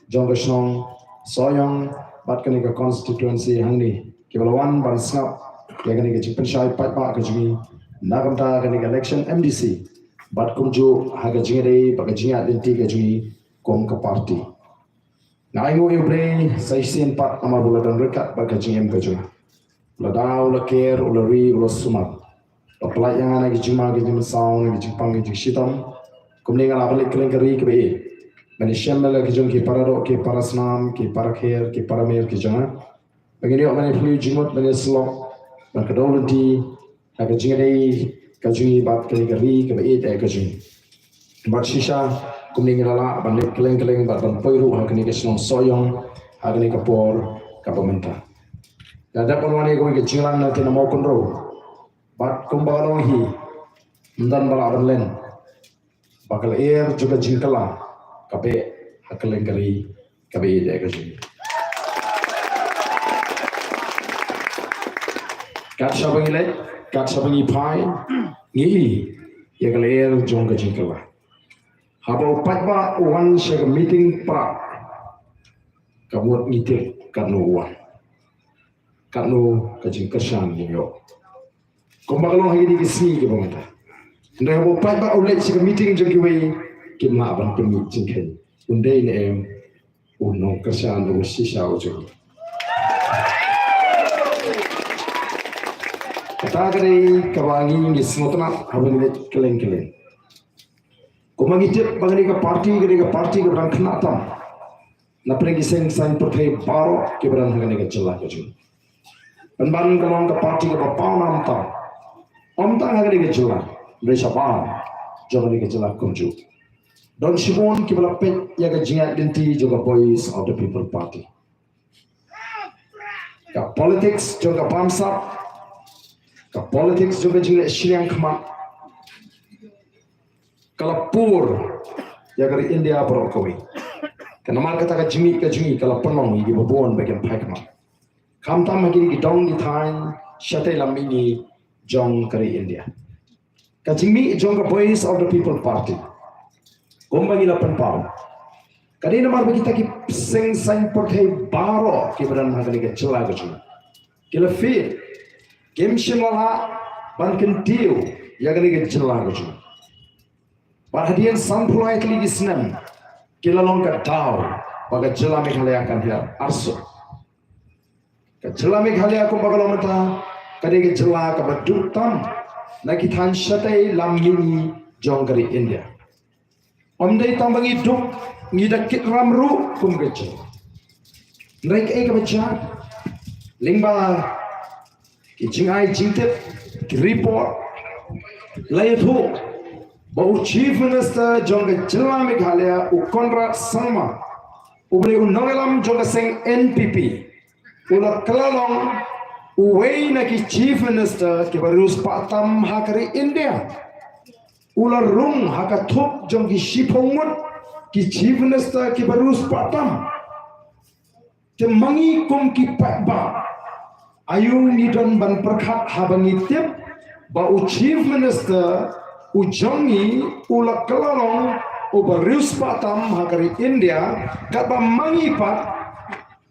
jong ka shnong Sohiong bad kane ka constituency hangne kiba la wan ban sngap ïa kane ka jingpynshai paidbah ka jong ngi na ka bynta kane ka election M D C bad kumjuh ha ka jingïadei bad ka jingïaid lynti ka jong ngi kum ka party. Nga ainguh ïa U Blei sa shisien pat namar ba u la don ryngkat bad ka jingim ka jong nga. U la daw, u la ker, u la ri, u la sumar. U la pynlait ïa nga na ki jingma ki jingmynsaw, na ki jingpang ki jingshitom. Kumne nga lah ban leit kylleng ka ri kaba ïeit ban ïashem bad la ki jong ki para doh, ki para snam, ki para kher, ki para mer ki jong nga. Ba ngin ïoh ban ïatylli jingmut, ban ïasyllok, ban kdew lynti ha ka jingïadei ka jong ngi bad kane ka ri kaba ïeit eh ka jong ngi. Bad shisha kumne ngi la lah ban leit kylleng kylleng bad ban poi ruh ha kane ka shnong Sohiong ha kane ka por kaba mynta. Nga dep ban wan ïa kawei ka jingïalang na kane ka Mawkynrew. Bad kumba ka long hi, ym don ba lah ban len ba ka lyer jong ka jingkylla ka beh ha kylleng ka ri kaba ïeit eh ka jong ngi. Kat shaba ngi leit, kat shaba ngi phai, ngi ïohi ïa ka lyer jong ka jingkylla. Haba u paidbah u wan sha ka meeting Prah, ka mut ngi tip katno u wan, katno ka jingkyrshan ngi ïoh. Kumba ka long ha kine ki sngi kiba mynta. Hynrei haba u paidbah u leit sha ka meeting jong kiwei, kim lah ban pynmih jingkheiñ un dei ne em u nongkyrshan uba shisha u jong ngi. Kata ka dei kaba ngi ngi sngewtynnat haba ngi leit kylleng kylleng. Kumba ngi tip ba kane ka party, kane ka party kaba dang khynnah tam na pdeng ki seng saiñ pyrthei baroh kiba don ha kane ka jylla ka jong ngi. Pynban ka long ka party kaba pawnam tam, ym tang ha kane ka jylla, hynrei shabar jong kane ka jylla kumjuh. Don shibun kiba la peit ïa ka jingïaid lynti jong ka Voice of the People Party. Ka politics jong ka bamsap, ka politics jong ka jingleh shiliang khmat, ka la pur ïa ka ri India baroh kawei. Ka namar kata ka jingmih ka jong ngi ka la pynlong ïa kiba bun ba kin phai khmat, khamtam ha kine ki dong ki thaiñ shatei lam mihngi jong ka ri India. Ka jingmih jong ka Voice of the People Party, kumba ngi la pynpaw, ka dei namar ba kita ki seng saiñ pyrthei baroh kiba don ha kane ka jylla ka jong ngi ki la fit, kim shym la lah ban kyntiew ïa kane ka jylla ka jong ngi. Bad hadien sanphew lai tylli ki snem ki la long ka daw ba ka jylla Meghalaya kan hiar arsut. Ka jylla Meghalaya kumba ka long mynta ka dei ka jylla kaba duk tam na ki thaiñ shatei lam mihngi jong ka ri India. Ym dei tang ba ngi duk, ngi da kit ram ruh kum ka jylla. Hynrei kaei kaba jia? Lyngba ki jingai jingtip, ki report, la ïathuh ba u Chief Minister jong ka jylla Meghalaya, u Conrad Sangma, uba dei u nongïalam jong ka seng N P P, u la kylla long uwei na ki Chief Minister kiba riewspah tam ha ka ri India. U la rung ha ka thup jong ki shiphew ngut ki Chief Minister kiba riewspah tam. Te ma ngi kum ki paidbah, aïu ngi don ban pyrkhat haba ngi tip ba u Chief Minister u jong ngi u la kylla long uba riewspah tam ha ka ri India, katba ma ngi pat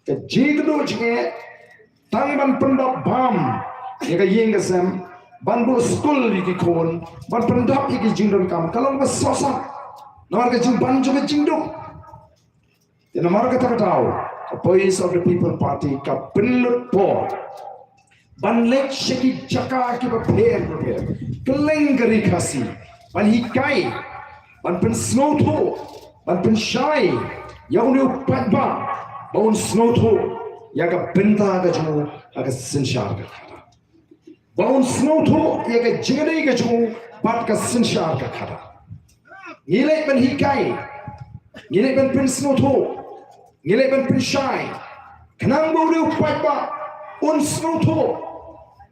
ka jingkynduh jingeh tang ban pyndap bam ïa ka ïing ka sem, ban buh skul ïa ki khun, ban pyndap ïa ki jingdonkam, ka long ba sohsat namar ka jingban jong ka jingduk. Te namar kata ka daw ka Voice of the People Party ka pynlut por ban leit sha ki jaka kiba pher bapher kylleng ka ri Khasi, ban hikai, ban pynsngewthuh, ban pynshai ïa une u paidbah ba un sngewthuh ïa ka bynta ka jong u ha ka synshar ka khadar, ba un sngewthuh ïa ka jingïadei ka jong u bad ka synshar ka khadar. Ngi leit ban hikai, ngi leit ban pynsngewthuh, ngi leit ban pynshai, khnang ba une u paidbah un sngewthuh,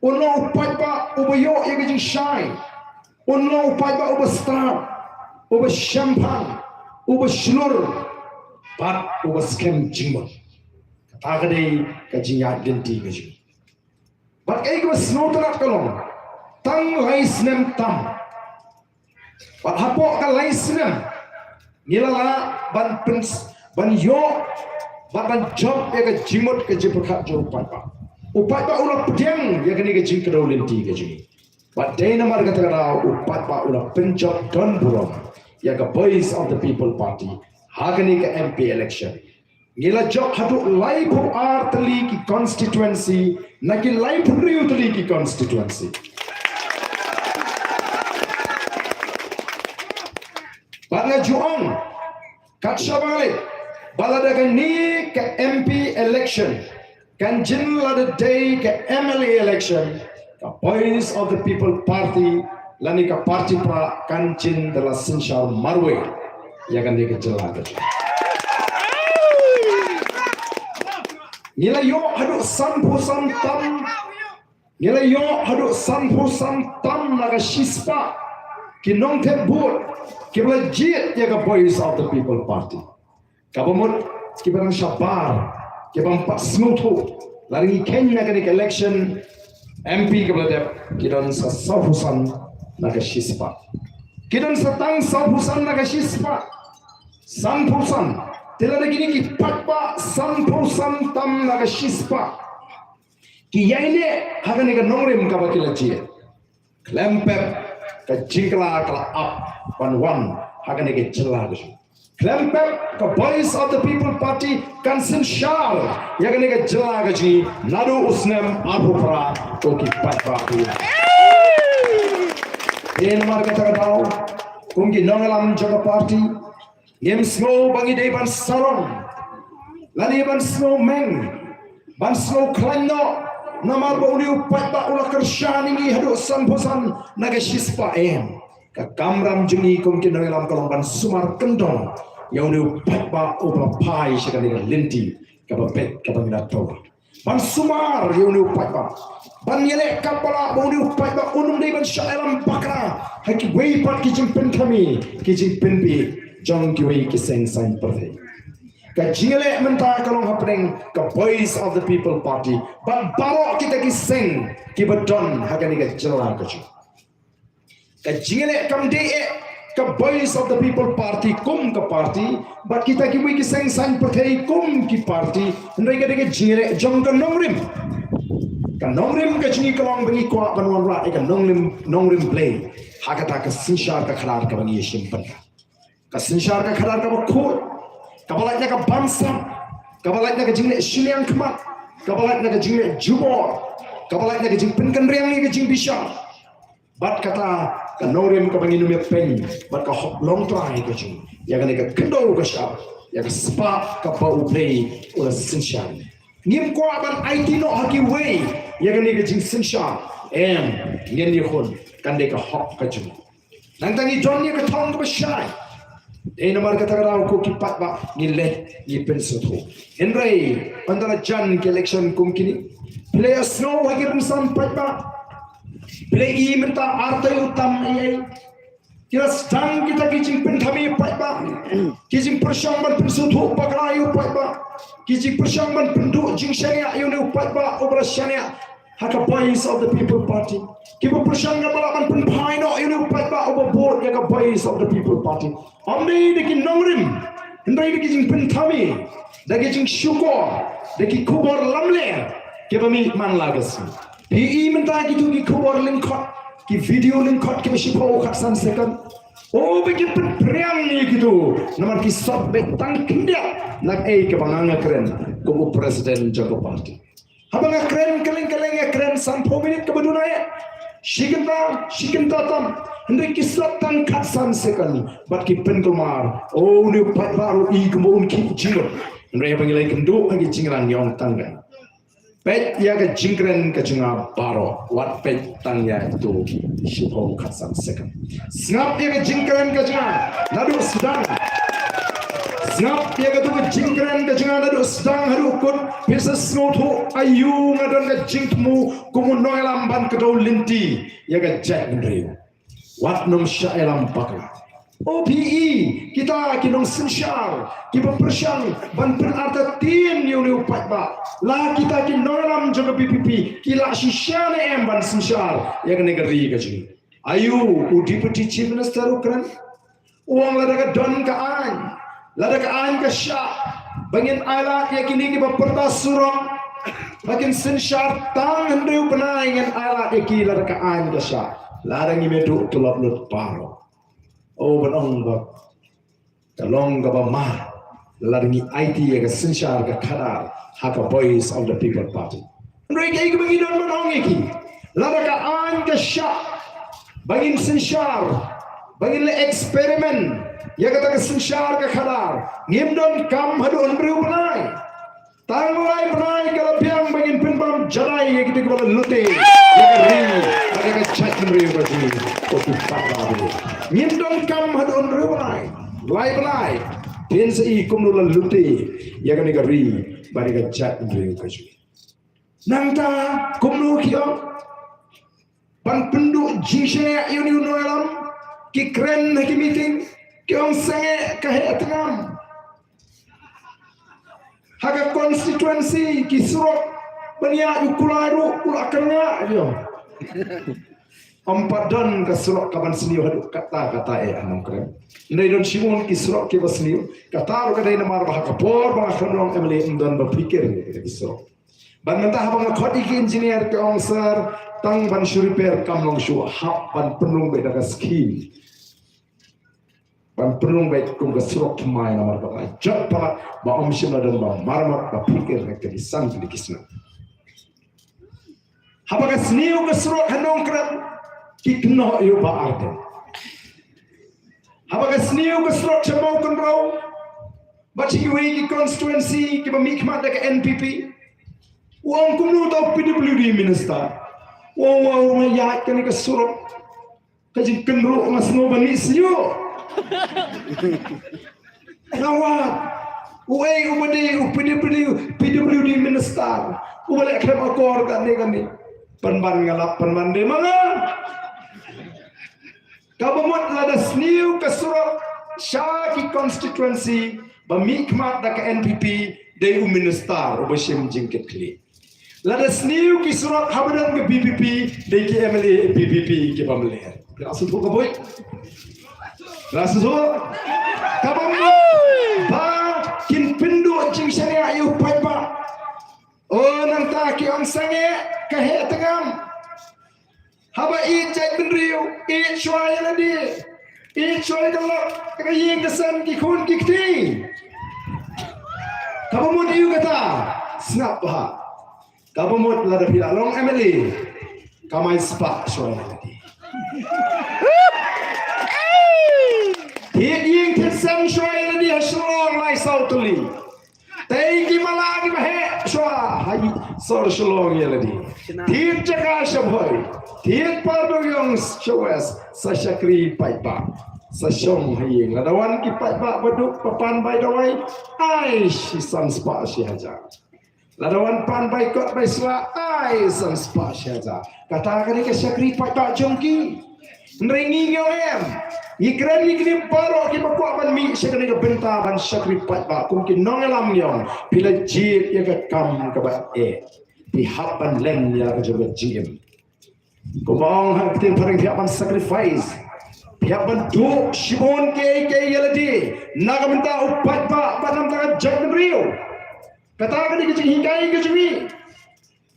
un long u paidbah uba ïoh ïa ka jingshai, un long u paidbah uba stad, uba shemphang, uba shlur bad uba skhem jingmut. Kata ka dei ka jingïaid lynti ka jong ngi. Bad kaei kaba sngewtynnat ka long, tang lai snem tam, bad hapoh ka lai snem ngi la lah ban pyn, ban ïoh bad ban jop ïa ka jingmut ka jingpyrkhat jong u paidbah. U paidbah u la pdiang ïa kane ka jingkdew lynti ka jong ngi. Bad dei namar kata ka daw u paidbah u la pynjop don burom ïa ka Voice of the People Party ha kane ka M P election. Ngi la jop haduh laiphew ar tylli ki constituency na ki laiphew hynriew tylli ki constituency. Bad nga ju ong kat shaba ngi leit ba lada kane ka M P election kan jin lada dei ka M L A election, ka Voice of the People Party lane ka party Prah kan jin da la synshar marwei ïa kane ka jylla ka jong ngi. Ngi la ïoh haduh sanphew san tam, ngi la ïoh haduh sanphew san tam na ka shispah ki nongthep vote kiba la jied ïa ka Voice of the People Party. Kaba mut kiba dang shabar, kiba ym pat sngewthuh, lada ngi kheiñ na kane ka election M P kaba la dep, ki don sa sawphew san na ka shispah. Ki don sa tang sawphew san na ka shispah. Sanphew san. Te lada kine ki paidbah sanphew san tam na ka shispah ki ïaineh ha kane ka nongrim kaba ki la jied, khlem pep ka jingkylla ka la ap ban wan ha kane ka jylla ka jong ngi. Khlem pep ka Voice of the People Party kan synshar ïa kane ka jylla ka jong ngi naduh u snem arphew phra, ko ki paidbah. Te namar kata ka daw Kum ki nongïalam jong ka party, ngim sngew ba ngi dei ban sarong lane ban sngew meng, ban sngew khlaiñ noh namar ba une u paidbah u la kyrshan ïa ngi haduh sanphew san na ka shispah, em. Ka kamram jong ngi kum ki nongïalam ka long ban sumar kyndong ïa une u paidbah uba phai sha kane ka lynti kaba beit kaba ngi la thaw. Ban sumar ïa une u paidbah, ban ïaleh katba lah ba une u paidbah un ym dei ban shah ïalam bakla ha kiwei pat ki jingpynthame, ki jingpynbiej jong kiwei ki seng saiñ pyrthei. Ka jingïaleh mynta ka long hapdeng ka Voice of the People Party bad baroh kita ki seng kiba don ha kane ka jylla ka jong. Ka jingïaleh kam dei eh ka Voice of the People Party kum ka party bad kita kiwei ki seng saiñ pyrthei kum ki party, hynrei ka dei ka jingïaleh jong ka nongrim. Ka nongrim ka jong ngi ka long ba ngi kwah ban wanrah ïa ka nongrim, nongrim Blei ha kata ka synshar ka khadar kaba ngi ïashim bynta. Ka synshar ka khadar kaba khuid, kaba lait na ka bamsap, kaba lait na ka jingleh shiliang khmat, kaba lait na ka jingleh jubor, kaba lait na ka jingpynkynriang ïa ka jingbishar. Bad kata ka nongrim kaba ngin ym ïapeiñ bad ka hok longtrai ka jong ngi ïa kane ka khyndew ka shyiap, ïa ka spah kaba U Blei u la synshar. Ngim kwah ban aiti noh ha kiwei ïa kane ka jingsynshar. Em, ngin ïakhun, kan dei ka hok ka jong ngi. Nangta ngi don ïa ka thong kaba shai. Dei namar kata ka daw ko ki paidbah ngi leit ngi pynsngewthuh. Hynrei ynda la jan ki election kum kine, phi la ïohsngew ha ki rynsan paidbah? Phi la i mynta artei u tam ei ei. Ki la sdang kita ki jingpynthame paidbah, ki jingpyrshang ban pynsngewthuh bakla ïa u paidbah, ki jingpyrshang ban pynduh jingshaniah ïa une u paidbah uba la shaniah ha ka Voice of the People Party. Kiba pyrshang katba lah ban pynphai noh ïa une u paidbah uba vote ïa ka Voice of the People Party. Ym dei da ki nongrim, hynrei da ki jingpynthame, da ki jingshukor, da ki khubor lamler kiba mih man la ka sngi. Phi i mynta kito ki khubor lyngkhot, ki video lyngkhot kiba shiphew khatsan second. O, ba ki pynpriang ïa kito namar ki sot beit tang khyndiat na kaei kaba nga nga kren kum u president jong ka party. Haba nga kren kylleng kylleng, nga kren sanphew minit kaba duna ïa shi kynta, shi kynta tam. Hynrei ki sot tang khatsan second bad ki pynkulmar. O, une u paidbah ruh i kumba un khih jingmut. Hynrei haba ngi la ïakynduh ha ki jingrang, ngi ong tang kane. Peit ïa ka jingkren ka jong nga baroh, wat peit tang ïa ito shiphew khatsan second. Sngap ïa ka jingkren ka jong nga naduh sdang. Sngap ïa kato ka jingkren ka jong nga naduh sdang haduh kut, phi sa sngewthuh aïu nga don ka jingthmu kum u nongïalam ban kdew lynti ïa ka jaitbynriew. Wat nym shah ïalam bakla. O phi i, kita ki nongsynshar kiba pyrshang ban pynartatien ïa une u paidbah, la kita ki nongïalam jong ka V P P ki lah shisha ne em ban synshar ïa kane ka ri ka jong ngi? Aïu u Deputy Chief Minister u kren? U ong lada ka don ka aiñ, lada ka aiñ ka shah, ba ngin ailad ïa kine kiba pyrta surok ba kin synshar tang hynriew bnai, ngin ailad ïa ki lada ka aiñ ka shah. Lada ngim ïa duh tulop lut baroh. O, ban ong ba ka long kaba ma lada ngi aiti ïa ka synshar ka khadar ha ka Voice of the People Party. Hynrei kaei kaba ngi don ban ong ïa ki, lada ka aiñ ka shah ba ngin synshar, ba ngin leh experiment ïa kata ka synshar ka khadar, ngim don kam haduh hynriew bnai. Tang lai bnai ka la biang ba ngin pynbam jadai ïa kita kiba la lute ïa ka ri bad ïa ka jaitbynriew ka jong ngi. Ko ki paidbah, ngim don kam haduh hynriew bnai. Lai bnai phin sa i kumno la lute ïa kane ka ri bad ïa ka jaitbynriew ka jong ngi. Nangta kumno ki ong ban pynduh jingshaniah ïa une u nongïalam? Ki kren ha ki meeting, ki ong sangeh ka heh tngam. Ha ka constituency ki surok ban ïaid u kulai ruh u la kyrngah ïa. Ym pat don ka surok kaban sniew haduh katta katta eh, ha Nongkrem. Ym dei don shibun ki surok kiba sniew. Kata ruh ka dei namar ba ha ka por ba nga khlem long M L A ym don ba pyrkhat ïa ki surok. Bad mynta haba nga khot ïa ki engineer ki ong, sir, tang ban shu repair kam long shuh, hap ban pynrung beit da ka scheme. Ban pynrung beit kum ka surok thymmai namar ba ka jot palat ba ym shym la don ba maramot ba pyrkhat ïa ka dei san tylli ki snem. Haba ka sniew ka surok ha Nongkrem ki kynnoh ïa u Bah Ardent. Haba ka sniew ka surok sha Mawkynrew bad sha kiwei ki constituency kiba mihkhmat da ka N P P, u ong kumno uta u P W D minister? U ong, u ong, nga ïaid kane ka surok, ka jingkynruh nga sngew ban mih sniew. Nga wad, uei uba dei u P W D, P W D minister uba leh khlem akor kane kane? Pynban nga lap, pynban dei ma nga. Kaba mut lada sniew ka surok sha ki constituency ba mihkhmat da ka N P P, dei u minister uba shim jingkitkhlieh. Lada sniew ki surok haba don ka V P P, dei ki M L A V P P kiba mlien. Ra sngewthuh ka boi? Ra sngewthuh? Kaba mut ba kin pynduh jingshaniah ïa u paidbah. O, nangta ki ong sangeh ka heh tngam. Haba ïeit jaitbynriew, ïeit shuwa ïa lade. Ïeit shuwa ïa ka lok, ka ïing ka sem, ki khun ki kti. Kaba mut ïa u kata, sngap bha. Kaba mut lada phi la long M L A, kamai spah shuwa ïa lade. Thied ïing thied sem shuwa ïa lade ha Shillong lai saw tylli. Tei ki mala kiba heh shuwa ha sor Shillong ïa lade. Thied jaka sha Bhoi, thied Pardewïong sha West, sa shakri paidbah, sa shong ha ïing. Lada wan ki paidbah baduk ba pan bai dawai, ai shi san spah shi hajar. Lada wan pan bai kot bai sla, ai san spah shi hajar. Kata ka dei ka shakri paidbah jong ki. Hynrei ngi ngi ong em, ngi kren ïa kine baroh kiba kwah ban mih sha kane ka bynta ban shakri paidbah kum ki nongïalam, ngi ong, phi la jied ïa ka kam kaba eh, phi hap ban len ïa ka jong ka jingim. Kumba ong ha ka ktien phareng, phi hap ban sacrifice, phi hap ban duh shibun kiei kiei ïa lade na ka bynta u paidbah bad na ka bynta ka jaitbynriew. Kata ka dei ka jinghikai ka jong ngi.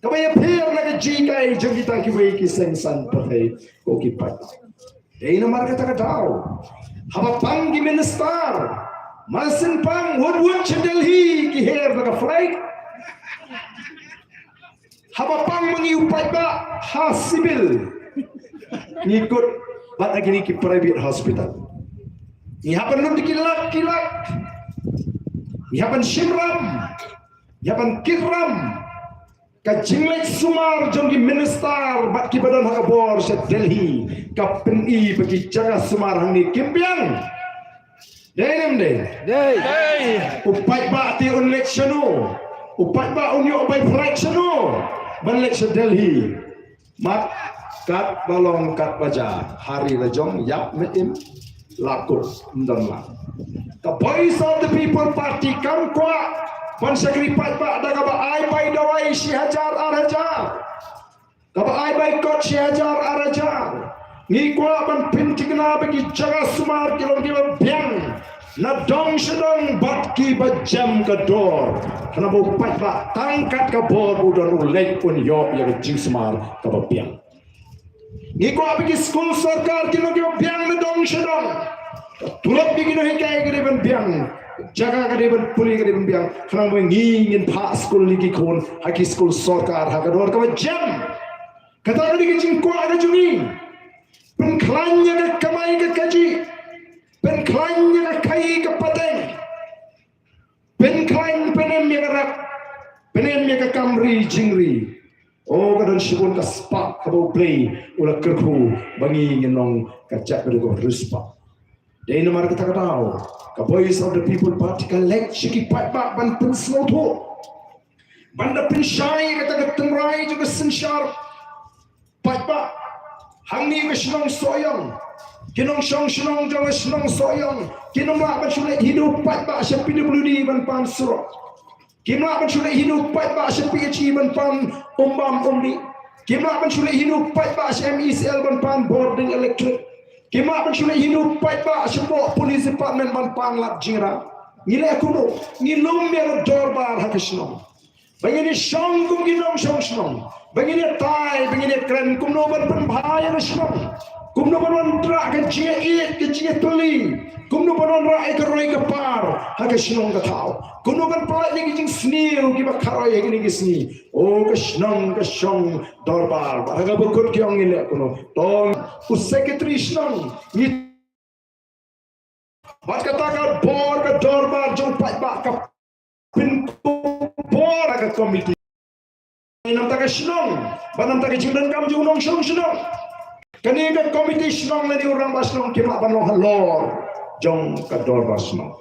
Kaba ïapher na ka jinghikai jong kita kiwei ki seng saiñ pyrthei ko ki paidbah. Dei namar kata ka daw, haba pang ki minister, mar syn pang wut wut sha Delhi ki her na ka flight. Haba pang ma ngi u paidbah ha civil, ngi kut bad ha kine ki private hospital. Ngi hap ban lut ki lak ki lak. Ngi hap ban shim ram, ngi hap ban kit ram. Ka jingleit sumar jong ki minister bad kiba don ha ka bor sha Delhi ka pyni ba ki jaka sumar hangne kim biang. Dei ne ym dei? Dei. U paidbah te un leit shano? U paidbah un ïoh bai flight shano ban leit sha Delhi? Mat, katba long katba jia, ha ri la jong ïap ne im, la kut, ym don lang. Ka Voice of the People Party kam kwah ban shakri paidbah da kaba ai bai dawai shi hajar ar hajar, kaba ai bai kot shi hajar ar hajar. Ngi kwah ban pynthikna ba ki jaka sumar ki long kiba biang na dong sha dong bad kiba jem ka dor, khnang ba u paidbah tang kat ka bor u don u leit un ïoh ïa ka jingsumar kaba biang. Ngi kwah ba ki skul sorkar ki long kiba biang na dong sha dong. Ka tulop ki nonghikai ka dei ban biang, jaka ka dei ban pule ka dei ban biang, khnang ba ngi ngin phah skul ïa ki khun ha ki skul sorkar ha ka dor kaba jem. Kata ka dei ka jingkwah ka jong ngi. Pynkhlaiñ ïa ka kamai ka kajih, pynkhlaiñ ïa ka khaii ka pateng, pynkhlaiñ pynem ïa ka rep, pynem ïa ka kam ri jingri. O, ka don shibun ka spah kaba U Blei u la kyrkhu ba ngi ngin long ka jaitbynriew kaba riewspah. Dei namar kata ka daw ka Voice of the People Party ka leit sha ki paidbah ban pynsngewthuh, ban da pynshai kata ka tynrai jong ka synshar paidbah. Hangne ka shnong Sohiong, ki nongshong shnong jong ka shnong Sohiong kim lah ban shu leit hi da u paidbah sha P W D ban pan surok. Kim lah ban shu leit hi da u paidbah sha P H E ban pan umbam umdih. Kim lah ban shu leit hi da u paidbah sha M E C L ban pan bording electric. Kim lah ban shu leit hi da u paidbah sha Police Department ban pan lad jingrang. Ngi leh kumno? Ngi lum ïa ka dorbar ha ka shnong. Ba ngin ïa shong kum ki nongshong shnong, ba ngin ïa tai, ba ngin ïa kren kumno ban pynbha ïa ka shnong, kumno ban wanrah ka jingïaieit ka jingïatylli, kumno ban wanrah ïa ka roi ka par ha ka shnong ka thaw, kumno ban pynlait ïa ka jingsniew kiba kharoi ha kine ki sngi. O, ka shnong ka shong dorbar, bad ha kaba kut ki ong ngin leh kumno. To u secretary shnong, ngi Bad kata ka bor ka dorbar jong u paidbah ka pynkup bor ha ka komiti. Namar ka shnong, bad namar ka jingdonkam jong u nongshong shnong. Kane ka komiti shnong lane u rangbah shnong kim lah ban long halor jong ka dorbar shnong.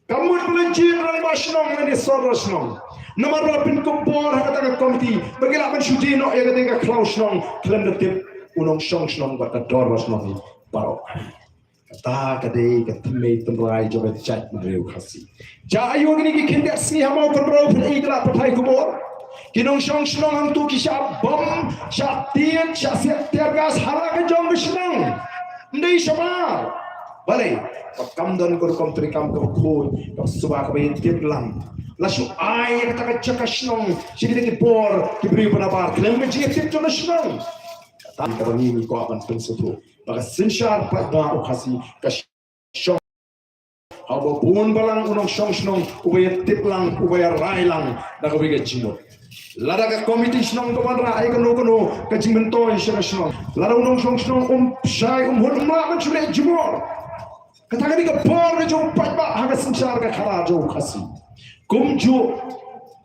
Ka mut ba la jied rangbah shnong lane sordar shnong, namar ba la pynkup bor ha kata ka komiti ba ki lah ban shu die noh ïa kata ka khlaw shnong khlem da tip u nongshong shnong bad ka dorbar shnong baroh. Kata ka dei ka thymmei thymmai jong ka jaitbynriew Khasi. Jia aiu kine ki khyndiat sngi ha Mawkynrew phin ïohi ki la pathai khubor, ki nongshong shnong hangto ki shah bom, shah tied, shah siat tear gas ha la ka jong ka shnong. Ym dei shabar. Balei? Ba kam don ka rukom treikam kaba khuid, kaba suba, kaba ïatip lang. La shu ai ïa kata ka jaka shnong sha kita ki bor ki briew ba nabar khlem ka jingïatip jong ka shnong. Kata kaba ngi ngi kwah ban pynsngewthuh ba ka synshar paidbah u Khasi ka shong ha uba bun balang u nongshong shnong uba ïatip lang, uba ïarai lang da kawei ka jingmut. Lada ka komiti shnong ka wanrah ïa kano kano ka jingmyntoi sha ka shnong, lada u nongshong shnong um shai, um hut, um lah ban shu leh jubor. Kata ka dei ka bor ka jong u paidbah ha ka synshar ka khadar jong u Khasi. Kumjuh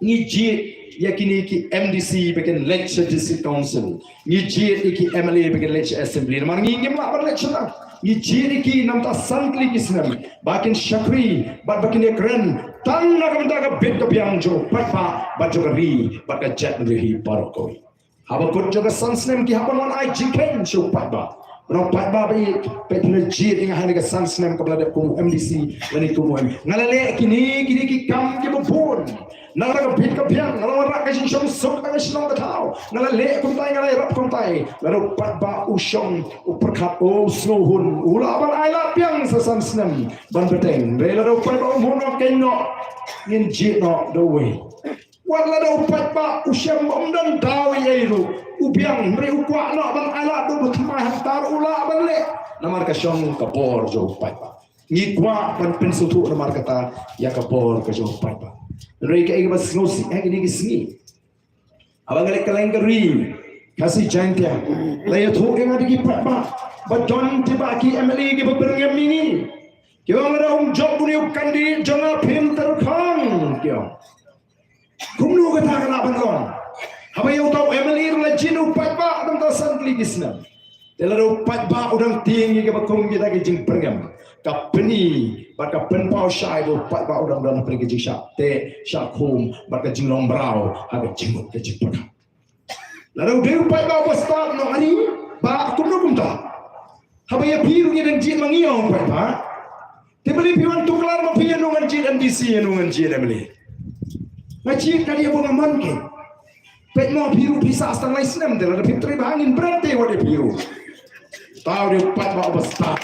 ngi jied ïa kine ki M D C ba kin leit sha District Council. Ngi jied ïa ki M L A ba kin leit sha Assembly. Namar ngi ngim lah ban leit shata. Ngi jied ïa ki namar san tylli ki snem ba kin shakri bad ba kin ïakren tang na ka bynta ka bit ka biang jong u paidbah bad jong ka ri bad ka jaitbynriew hi baroh kawei. Haba kut jong ka san snem ki hap ban wan ai jingkheiñ sha u paidbah. Ba u paidbah ba ïeit, peit phi la jied ïa nga ha kane ka san snem kaba la dep kum u M D C lane kum u M L A. Nga la leh kine kine ki kam kiba bun. Na ka bit ka biang, nga la wanrah ka jingshongsuk ha ka shnong ka thaw. Nga la leh kumtai, nga la ïarap kumtai. Lada u paidbah u shong, u pyrkhat, u sngewhun, u lah ban ai lad biang sa san snem ban bteng. Hynrei lada u paidbah um hut noh, keiñ noh, ngin jied noh da uwei. Wat lada u paidbah u shem ba um don daw ei ei ruh, u biang, hynrei u kwah noh ban ai lad da uba thymmai hangta ruh u lah ban leh. Namar ka shong ka bor jong u paidbah. Ngi kwah ban pynsngewthuh namar kata ïa ka bor ka jong u paidbah. Hynrei kaei kaba sngewsih ha kine ki sngi, haba nga leit kylleng ka ri Khasi Jaiñtia, la ïathuh ïa nga da ki paidbah ba don kiba ki M L A kiba byrngem ïa ngi. Ki ong lada um jop une u candidate jong nga phim tyrkhong, ki ong. Kumno kata ka lah ban long? Haba ïa uta u M L A ruh la jied u paidbah da mynta san tylli ki snem. Te lada u paidbah u dang tieng ïa kiba kum kita ki jingbyrngem, ka pyni bad ka pynpaw shai ba u paidbah u dang don hapdeng ka jingshah teh shah khum bad ka jinglong mraw ha ka jingmut ka jingpyrkhat. Lada u dei u paidbah uba stad noh, ani bah kumno kumta? Haba ïa phi ruh ngi dang jied ma ngi, ong u paidbah. Te balei phi wan tuklar ma phi, ïano ngan jied M D C, ïano ngan jied M L A? Nga jied ka dei ba nga mon keiñ. Peit mo, phi ruh phi sah tang lai snem, te lada phim trei bha ngin bret te wat ïa phi ruh. Uta u dei u paidbah uba stad.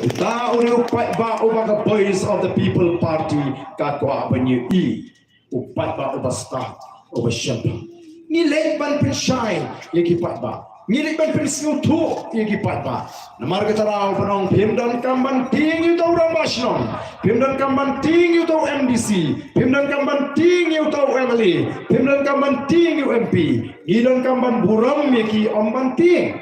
Uta u dei u paidbah uba ka Voice of the People Party ka kwah ban ïohi. U paidbah uba stad, uba shemphang. Ngi leit ban pynshai ïa ki paidbah. Ngi leit ban pynsngewthuh ïa ki paidbah. Namar kata ruh ban ong phim donkam ban tieng ïa uta u rangbah shnong, phim donkam ban tieng ïa uta u M D C, phim donkam ban tieng ïa uta u M L A, phim donkam ban tieng ïa u M P. Ngi donkam ban burom ïa ki, ym ban tieng.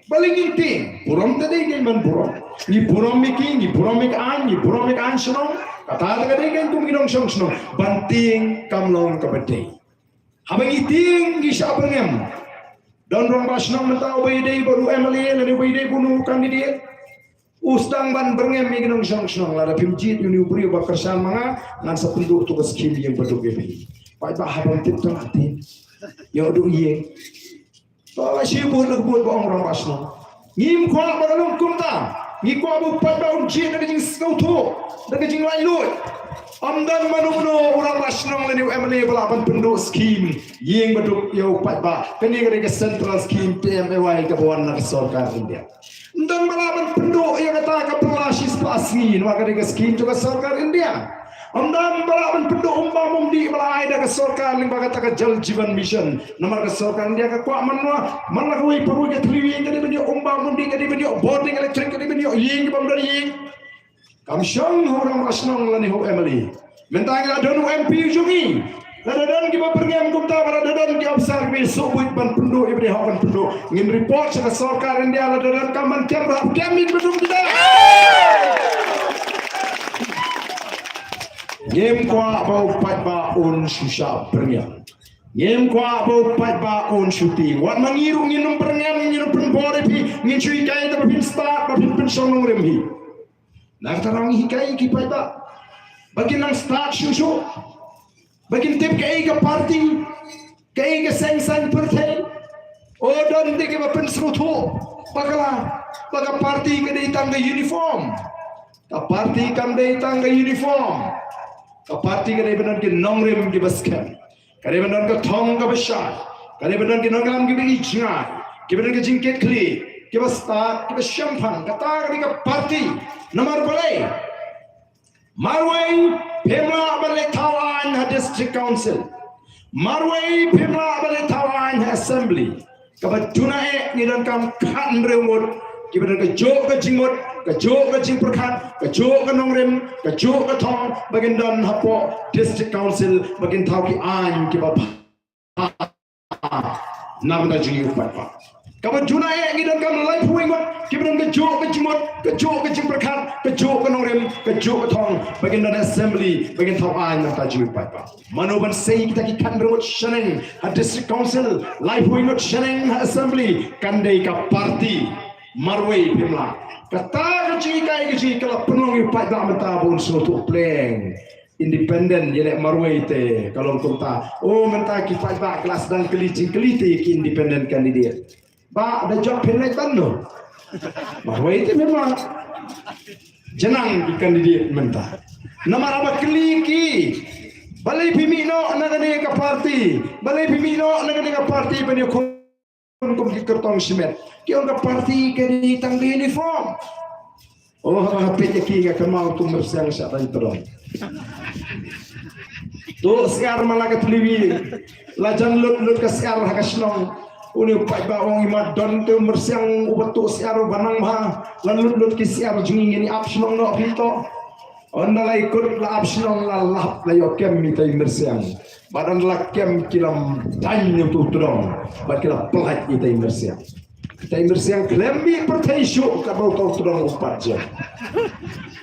Balei ngin tieng? Burom te dei kein ban burom. Ngi burom ïa ki, ngi burom ïa ka aiñ, ngi burom ïa ka aiñ shnong. Kata te ka dei kein kum ngi nongshong shnong. Ban tieng kam long kaba dei. Haba ngi tieng ngi shah byrngem. Don rangbah shnong mynta uba ïadei bad u M L A lane uba ïadei bad u candidate. U sdang ban byrngem ïa ki nongshong shnong, lada phim jied ïa une u briew ba kyrshan ma nga, ngan sa pynduh tu ka skhim ïing baduk ïa phi. Paidbah haba ym tip tang ha tieng. Ïoh duh ïing. To la shi bud la bud ba ong rangbah shnong. Ngim kwah ba ka long kumta. Ngi kwah ba u paidbah un jied da ka jingsngewthuh, da ka jinglaitluid. Ym don mano mano u rangbah shnong lane u M L A ba lah ban pynduh skhim ïing baduk ïa u paidbah. Kane ka dei ka central scheme P M A Y kaba wan na ka sorkar India. Ym don ba lah ban pynduh ïa kata ka pla shi spah sngi, namar ka dei ka skhim jong ka sorkar India. Ym don ba lah ban pynduh umbam umdih ba la ai da ka sorkar lyngba kata ka Jal Jeevan Mission. Namar ka sorkar India ka kwah man la, man la kawei pa kawei ka thylliej ïing ka dei ban ïoh umbam umdih, ka dei ban ïoh bording electric, ka dei ban ïoh ïing kiba ym don ïing. Kam shong ha u rangbah shnong lane ha u M L A. Mynta ngi la don u M P u jong ngi. Lada don kiba pyrngem kumta, lada don ki ophisar kiba ïasoh buit ban pynduh ïa ba dei hok ban pynduh, ngin report sha ka sorkar India, lada don kam ban kem ruh, kem ïa kiba dum kita. Ngim kwah ba u paidbah un shu shah pyrngem. Ngim kwah ba u paidbah un shu tieng. Wat ma ngi ruh ngin ym pyrngem, ngin ym pynbor ïa phi, ngin shu hikai da ba phin stad, ba phin pynshong nongrim hi. Na kata ruh ngi hikai ïa ki paidbah ba kin nang stad shuh shuh, ba kin tip kaei ka party, kaei ka seng saiñ pyrthei. O, don de kiba pynsngewthuh bakla ba ka party ka dei tang ka uniform. Ka party kam dei tang ka uniform. Ka party ka dei ban don ki nongrim kiba skhem. Ka dei ban don ka thong kaba shai. Ka dei ban don ki nongïalam kiba ïeit jngai, kiba don ka jingkitkhlieh, kiba stad, kiba shemphang. Kata ka dei ka party. Namar balei? Marwei phim lah ban leit thaw aiñ ha District Council. Marwei phim lah ban leit thaw aiñ ha Assembly. Kaba duna eh ngi donkam khathynriew ngut kiba don kajuh ka jingmut, kajuh ka jingpyrkhat, kajuh ka nongrim, kajuh ka thong ba kin don hapoh District Council ba kin thaw ki aiñ kiba bha na ka bynta jong ngi u paidbah. Kaba duna eh ngi donkam laiphew wei ngut kiba don kajuh ka jingmut, kajuh ka jingpyrkhat, kajuh ka nongrim, kajuh ka thong ba kin don Assembly ba kin thaw aiñ na ka bynta jong ngi u paidbah. Mano ban sei kita ki khathynriew ngut shaneng ha District Council, laiphew ngut shaneng ha Assembly? Kan dei ka party. Marwei phim lah. Kata ka jinghikai ka jinghikai la pynlong ïa u paidbah mynta ba un sngewthuh pleng. Independent ïaleh marwei te ka long kumta. O, mynta ki paidbah ki la sdang kylli jingkylli te ki independent candidate. Ba da jop phin leit ban no? Marwei te mynta. Janang ki candidate mynta. Namar haba kylli ki, balei phi mih noh na kane ka party? Balei phi mih noh na kane ka party ban ïakhun kum ki kyrtong shimet? Ki ong ka party ka dei tang ka uniform. O, haba nga peit ïa ki nga kynmaw tu myrsiang sha tang tyrong. Tu syiar ma la ka tliwi. La jan lut lut ka syiar ha ka shnong. Une u paidbah u ong i ma don te u myrsiang uba tu syiar uba nang bha. La lut lut ki syiar jong ngi, ngin ïa ap shnong noh phi to. Ynda la ïakut la ap shnong la lap la ïoh kem ita i myrsiang. Bad ynda la kem ki la daiñ ïa utu u tdong bad ki la pyllait ita i myrsiang. Ita i myrsiang khlem mih pyrthei shuh katba utu u tdong u pat jia.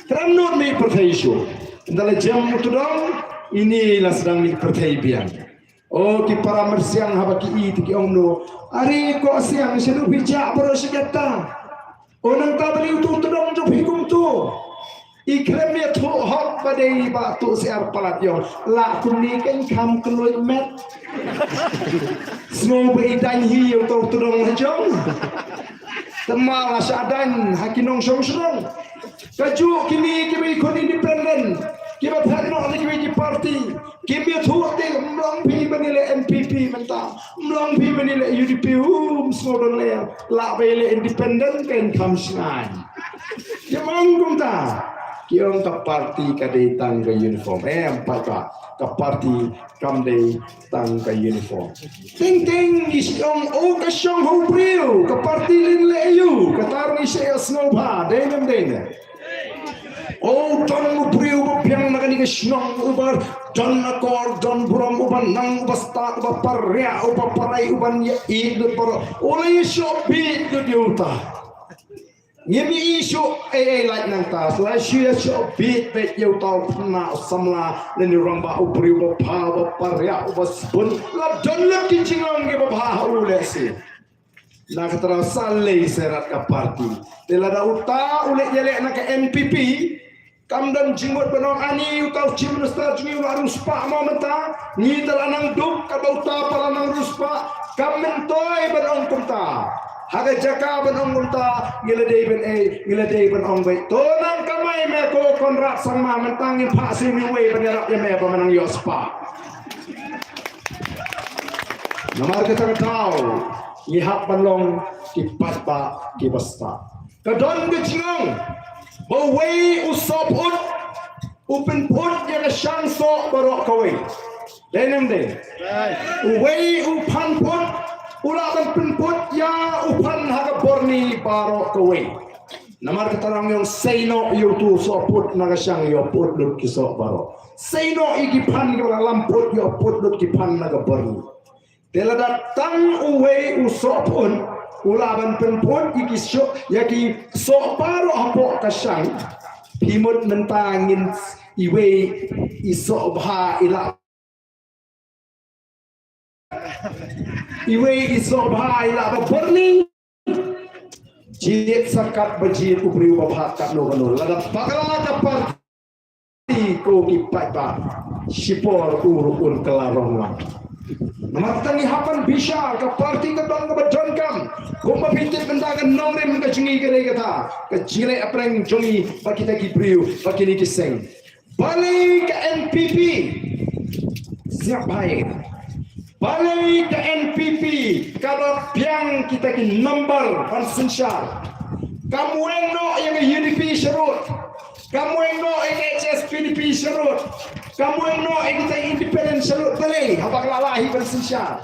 Khlem nud mih pyrthei shuh. Ynda la jem u tdong, ine la sdang mih pyrthei biang. O, ki para myrsiang haba ki i te ki ong no, are ko siang, shano phi jah baroh shi katta? O, nangta balei utu u tdong jong phi kumtu? I khlem ïathuh hok ba dei ba tu syiar palat ïong. Lah kumne kan kham kylluid met. Sngew ba i daiñ hi ïa utu u tdong ha jong. Tangba la shah daiñ ha ki nongshong shnong. Kajuh kine kiba i khun independent, kiba phet noh na kiwei ki party, kim ïathuh te, ym long phi ban ïaleh N P P mynta, ym long phi ban ïaleh U D P, um sngew don leh, lah ba ïaleh independent kan kham shngaiñ. Kim ong kumta, ki ong ka party ka dei tang ka uniform. Em pat ba, ka party kam dei tang ka uniform. Teng teng ngi shu ong, o, ka shong ha u briew, ka party lin leh aïu, kata ruh ngi shu ïohsngew bha, dei ne ym dei ne? O, don u briew uba biang na kane ka shnong, uba don akor, don burom, uba nang, uba stad, uba pariah, uba pariah, uba ïa ïeit lut baroh. U la ïashoh bieit lut ïa uta. Ngim i shuh ei ei lait nangta, la shu ïashoh bieit beit ïa uta u khynnah u samla lane u rangbah, u briew uba bha, uba pariah, uba sbun. La don lut ki jinglong kiba bha ha u lehse. Na kata ruh sa lei seret ka party. Te lada uta u leh ïaleh na ka N P P, kam don jingmut ban ong ani uta u Chief Minister jong ngi u la riewspah mo mynta, ngi te la nang duk, kaba uta pat la nang riewspah, kam myntoi ban ong kumta. Ha ka jaka ban ong kumta, ngi la dei ban ei, ngi la dei ban ong beit, to nang kamai me ko Conrad Sangma, mynta ngin phah siew miwei ban ïarap ïa me ba me nang ïoh spah. Namar kata ka daw ngi hap ban long ki paidbah kiba stad. Ka don ka jingong ba uwei u sohphut u pynphut ïa ka shang soh baroh kawei. Dei ne ym dei? Uwei u phanphut u lah ban pynphut ïa u phan ha ka borni baroh kawei. Namar kata ngi ong sei noh ïa utu u sohphut na ka shang, ïoh phut lut ki soh baroh. Sei noh ïa ki phan kiba la lam put, ïoh put lut ki phan na ka bor ni. Te lada tang uwei u soh pun, u lah ban pynput ïa ki soh, ïa ki soh baroh hapoh ka shang. Phi mut mynta ngin iwei i soh bha i lah Iwei i soh bha i lah ba burning. Jied sa katba jied u briew ba bha katno katno. Lada bakla ka party ko ki paidbah, shipor u ruh un kylla rong lang. Namar tang ngi hap ban bishar, ka party ka don kaba donkam. Kumba phi tip mynta ka nongrim ka jong ngi ka dei kata ka jingleh hapdeng jong ngi bad kita ki briew bad kine ki seng. Balei ka N P P? Siap bha ïa kata. Balei ka N P P ka la biang kita ki number ban synshar? Kam weng noh ïa ka U D P sharud. Kam weng noh ïa ka H S P D P sharud. Kam weng noh ïa kita independent sharud. Balei haba ka la lah hi ban synshar?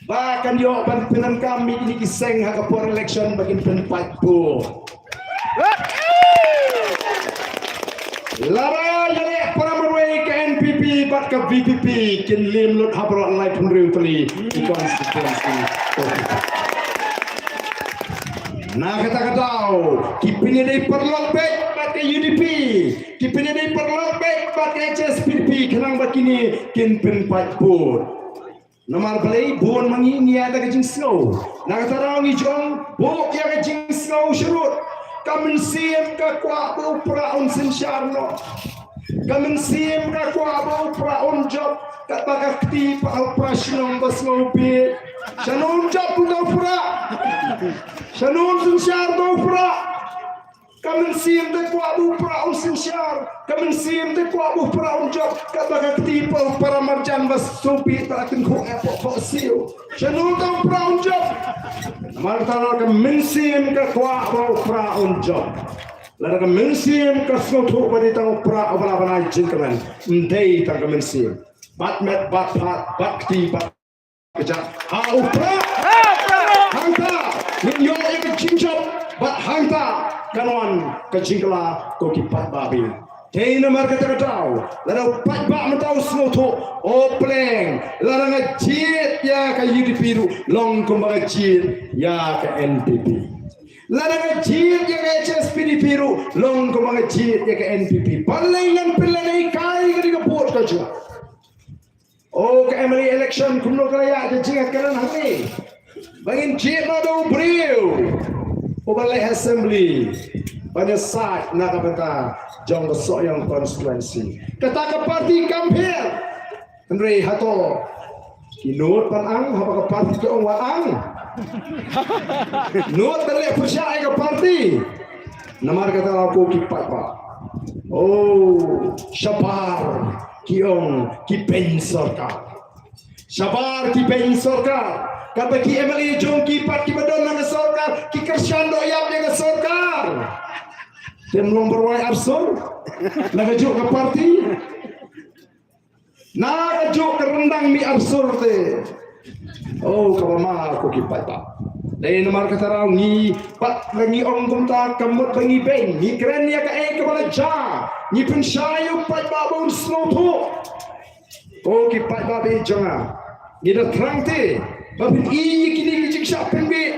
Ba kan ïoh ban pyndonkam ïa kine ki seng ha ka por election ba kin pynpait vote. Lada ïaleh para marwei ka N P P bad ka V P P kin lim lut ha baroh laiphew hynriew tylli ki constituency. Na kata ka daw ki pynïadei paralok beit bad ka U D P, ki pynïadei paralok beit bad ka H S P D P khnang ba kine kin pynpait vote. Namar balei? Bun ma ngi ngi ïaid da ka jingsngew. Na kata ka daw ngi ju ong buh ïa ka jingsngew sharud. Ka mynsiem ka kwah ba u Prah un synshar noh. Ka mynsiem ka kwah ba u Prah un jop. Katba ka kti pat u Prah shnong ba sngew bieit. Shano un jop uta u Prah? Shano un synshar uta u Prah? Ka mynsiem te kwah ba u Prah un synshar. Ka mynsiem te kwah ba u Prah un jop. Katba ka kti pat u Prah marjan ba sngewbha ba ka tyngkhuh eh poh poh siew. Shano uta u Prah un jop? Namar kata ka mynsiem ka kwah ba u Prah un jop. Lada ka mynsiem ka sngewthuh ba dei tang u Prah uba lah ban ai jingkmen. Ym dei tang ka mynsiem. Bad met bad phad bad kti bad ka jaka ha u Prah. Hangta ngin ïoh ïa ka jingjop bad hangta kan wan ka jingkylla ko ki paidbah. Te namar kata ka daw lada u paidbah mynta u sngewthuh, o pleng, lada nga jied ïa ka U D P ruh long kumba nga jied ïa ka N P P. Lada nga jied ïa ka H S P D P ruh long kumba nga jied ïa ka N P P. Balei ngan pynlehkai ka dei ka vote ka jong nga. O ka M L A election kumno ka la ïaid ka jingïakren hangne. Ba ngin jied noh da u briew uba leh assembly ban ïasaid na ka bynta jong ka Sohiong constituency. Kata ka party kam pher. Hynrei hato ki nud ban ang haba ka party ki ong wat ang? Nud ban leh pyrshah ïa ka party. Namar kata la ko ki paidbah. Oh, shabar ki ong ki beiñ sorkar. Shabar ki beiñ sorkar. Katba ki M L A jong ki pat kiba don na ka sorkar ki kyrshan doh ïap ïa ka sorkar. Te ym long ba rwai arsur na kajuh ka party. Na kajuh ka ryndang mih arsur te. Oh, kaba ma ko ki paidbah. Dei namar kata ka daw ngi pat la ngi ong kumta ka mut ba ngi beiñ, ngi kren ïa kaei kaba la jia. Ngi pynshai ïa u paidbah ba un sngewthuh. Ko ki paidbah ba ïeit jong nga, ngi da thrang te ba phin ïohi ïa kine ki jingshah pynbieit.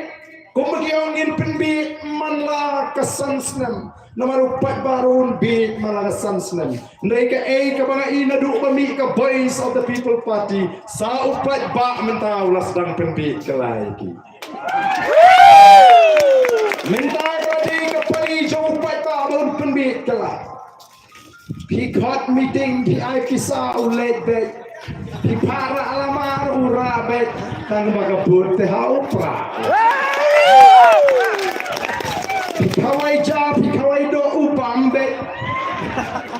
Kumba ki ong ngin pynbieit man la ka san snem. Namar u paidbah ruh un bieit man la ka san snem. Hynrei kaei kaba nga ïohi naduh ba mih ka Voice of the People Party, sa u paidbah mynta u la sdang pynbieit kylla ïa ki. Mynta ka dei ka pari jong u paidbah ba un pynbieit kylla. Phi khot meeting phi ai pisa u leit beit. Phi phah rah lamar u rah beit. Tang ba ka vote te ha u Prah. Phi khawai ja phi khawai doh u bam beit.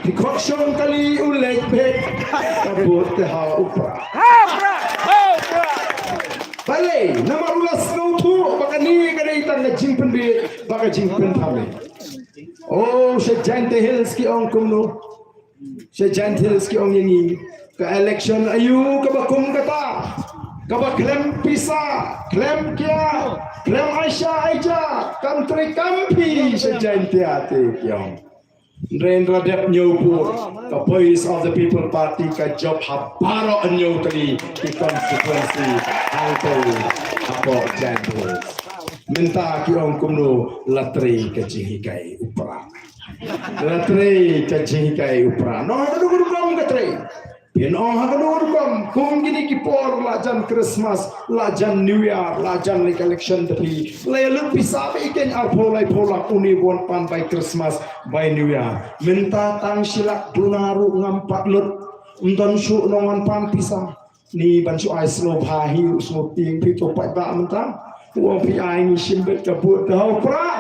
Phi khot shong kali u leit beit. Ka vote te ha u Prah. Balei? Namar u la sngewthuh ba kane ka dei tang ka jingpynbieit bad ka jingpynthame. Oh, sha Jaintia Hills ki ong kumno? Sha Jaintia Hills ki ong ïa ngi, ka election aïu kaba kum kata? Kaba khlem pisa, khlem kiar, khlem aisha aija, kam trei kam phi sha Jaintia te ki ong. Hynrei haba la dep hynñiew pur, ka Voice of the People Party ka jop ha baroh hynñiew tylli ki constituency hangto hapoh Jaintia Hills. Mynta ki ong kumno, la trei ka jinghikai u Prah. La trei ka jinghikai u Prah. Noh, ha kano ka rukom ka trei? Phin ong ha kano ka rukom? Kum kine ki por la jan Christmas, la jan New Year, la jan leit election, te phi la ïa lut pisa beit, keiñ arphew laiphew lak, une ba wan pan bai Christmas, bai New Year. Mynta tang shi lak duna ruh ngam pat lut. Ym don shuh nongwan pan pisa. Ni ban shu ai sngewbha hi, u sngewtieng phi, to paidbah mynta. U ong phi ai, ngi shim beit ka vote, te ha u Prah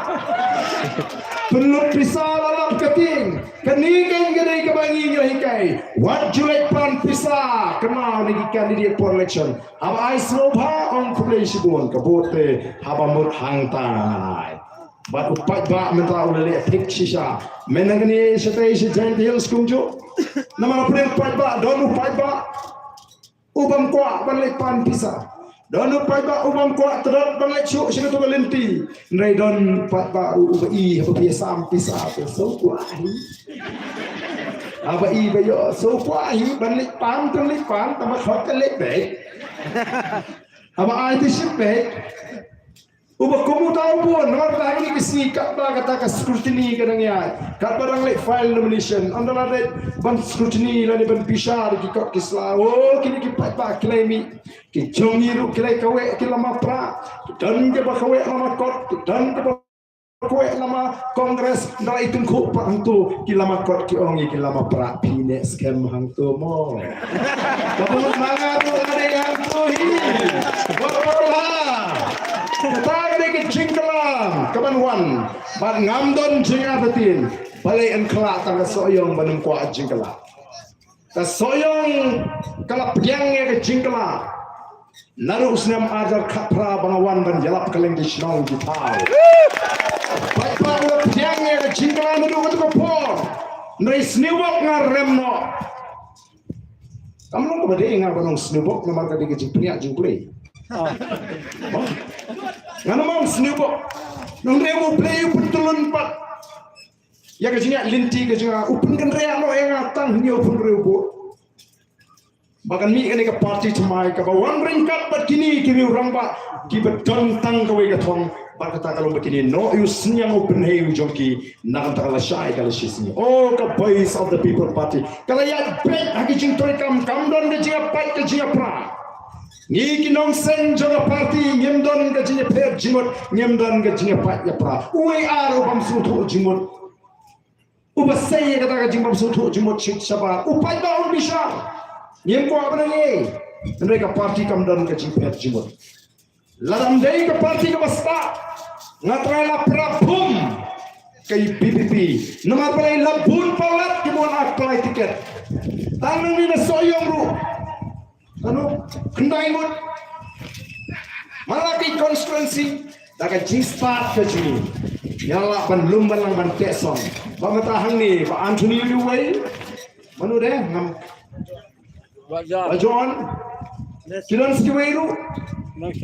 pynlut pisa la lap ka tieng. Kane keiñ ka dei kaba ngi ngi la hikai. Wat ju leit pan pisa, kynmaw, na ki candidate por election. Haba ai sngewbha, ong khublei shibun, ka vote te haba mut hangtai. Bad u paidbah mynta u la leh thik shisha. Mynta kane shatei sha Jaintia Hills kumjuh. Namar pyrshah paidbah, don u paidbah u bym kwah ban leit pan pisa. Don u paidbah u bym kwah tdot ban leit shuh sha kato ka lynti. Hynrei don paidbah ruh uba i haba phi ïa sam pisa te, sngewkwah hi. Haba i ba ïoh, sngewkwah hi, ban leit pan te leit pan, tang ba khot te leit beit. Haba ai te shim beit. Uba kum uta u bun, namar ba ha kine ki sngi katba kata ka scrutiny ka dang ïaid, katba dang leit file nomination, ynda la dep ban scrutiny lane ban bishar ki kot ki sla, oh, kine ki paidbah ki la mih, ki jong ngi ruh ki la kaweh ki lama Prah, ki don kiba kaweh lama kot, ki don kiba kaweh lama Congress, ynda la i tyngkhuh pat hangto ki lama kot ki ong ïa ki lama Prah, phi neh skhem hangto mo. Ka bun ma nga ruh nga dei hangto hi. Wat wat ha. Kata ka dei ka jingkylla kaban wan. Bad ngam don jingartatien. Balei yn kylla tang ka Sohiong ban ym kwah jingkylla? Ka Sohiong ka la pdiang ïa ka jingkylla naduh u snem ar hajar khatphra ba nga wan ban ïalap kylleng ki shnong ki thaw. Paidbah u la pdiang ïa ka jingkylla naduh kato ka por. Hynrei sniewbok nga rem noh. Kam long kaba dei nga ban ong sniewbok namar ka dei ka jingpynïaid jong U Blei. Ngan ong sniewbok. Nongrim U Blei u pyntyllun pat ïa ka jingïaid lynti ka jong nga, u pynkynriah noh ïa nga tang hynñiewphew hynriew vote. Ba kan mih kane ka party thymmai kaba wan ryngkat bad kine ki riew rangbah kiba don tang kawei ka thong, bad kata ka long ba kine noh ïa u synñiang u pynhei u jong ki na ka bynta ka lashai ka lashisngi. Oh, ka Voice of the People Party ka la ïaid beit ha ki jingtrei kam, kam don ka jingïapait ka jingïapra. Ngi ki nongseng jong ka party ngim don ka jingïapher jingmut, ngim don ka jingïapait ïapra. Uwei ar u bym sngewthuh jingmut. Uba sei ïa kata ka jingbym sngewthuh jingmut shit shabar, u paidbah un bishar. Ngim kwah ban ïa, hynrei ka party kam don ka jingpher jingmut. Lada ym dei ka party kaba stad, nga trai la pra phum ka VPP. Namar balei la bun palat kiba wan apply ticket. Tang nangne na Sohiong ruh. Kano, khyndai ngut. Man la ki constituency, da ka jingstad ka jong ngi, nga lah ban lum ban lang ban teh song. Ba mynta hangne, ba Anthony uwei. Mano de, ngam. Ba John. Ki don sa kiwei ruh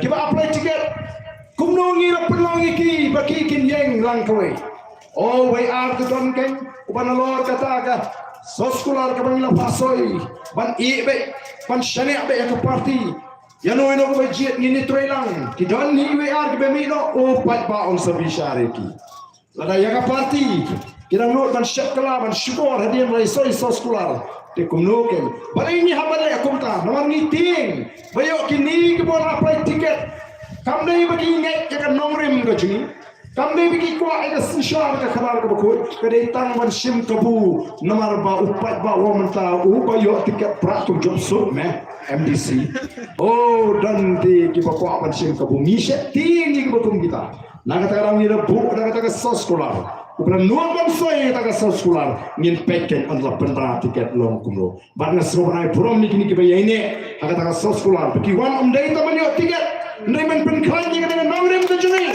kiba apply ticket. Kumno ngi la pynlong ïa ki ba ki kin ïeng lang kawei. Oh, wei ar ki don keiñ, uba nalor kata ka soskular kaba ngi la phah soi ban ïeh beit, ban shaniah beit ïa ka party. Ïa no ïa no kaba jied ngin ïa trei lang. Ki don hi wei ar kiba mih noh, oh paidbah un sa bishar ïa ki. Lada ïa ka party ki dang nud ban sheptieng, ban shukor hadien ba la soi soskular, te kumno keiñ. Balei ngi hap ban leh kumta? Namar ngi tieng ba ïoh kine kiba la apply ticket, kam dei ba ki ngeit ïa ka nongrim ka jong ngi. Kam dei ba ki kwah ïa ka synshar ka khadar kaba khuid, ka dei tang ban shim kabu. Namar ba u paidbah u ong mynta uba ïoh ticket prah, to jop suk me MDC. Oh, don te kiba kwah ban shim kabu. Ngi sheptieng ïa kiba kum kita. Na kata ka daw ngi la buh da kata ka soskular. Uba la nud ban soi kata ka soskular, ngin peit keiñ ynda la pynbna ticket long kumno. Bad nga sngewbha ban ai burom ïa kine kiba ïaineh ha kata ka soskular. Ba ki wan ym dei tang ban ïoh ticket, hynrei ban pynkhlaiñ ïa kane ka nongrim ka jong ngi.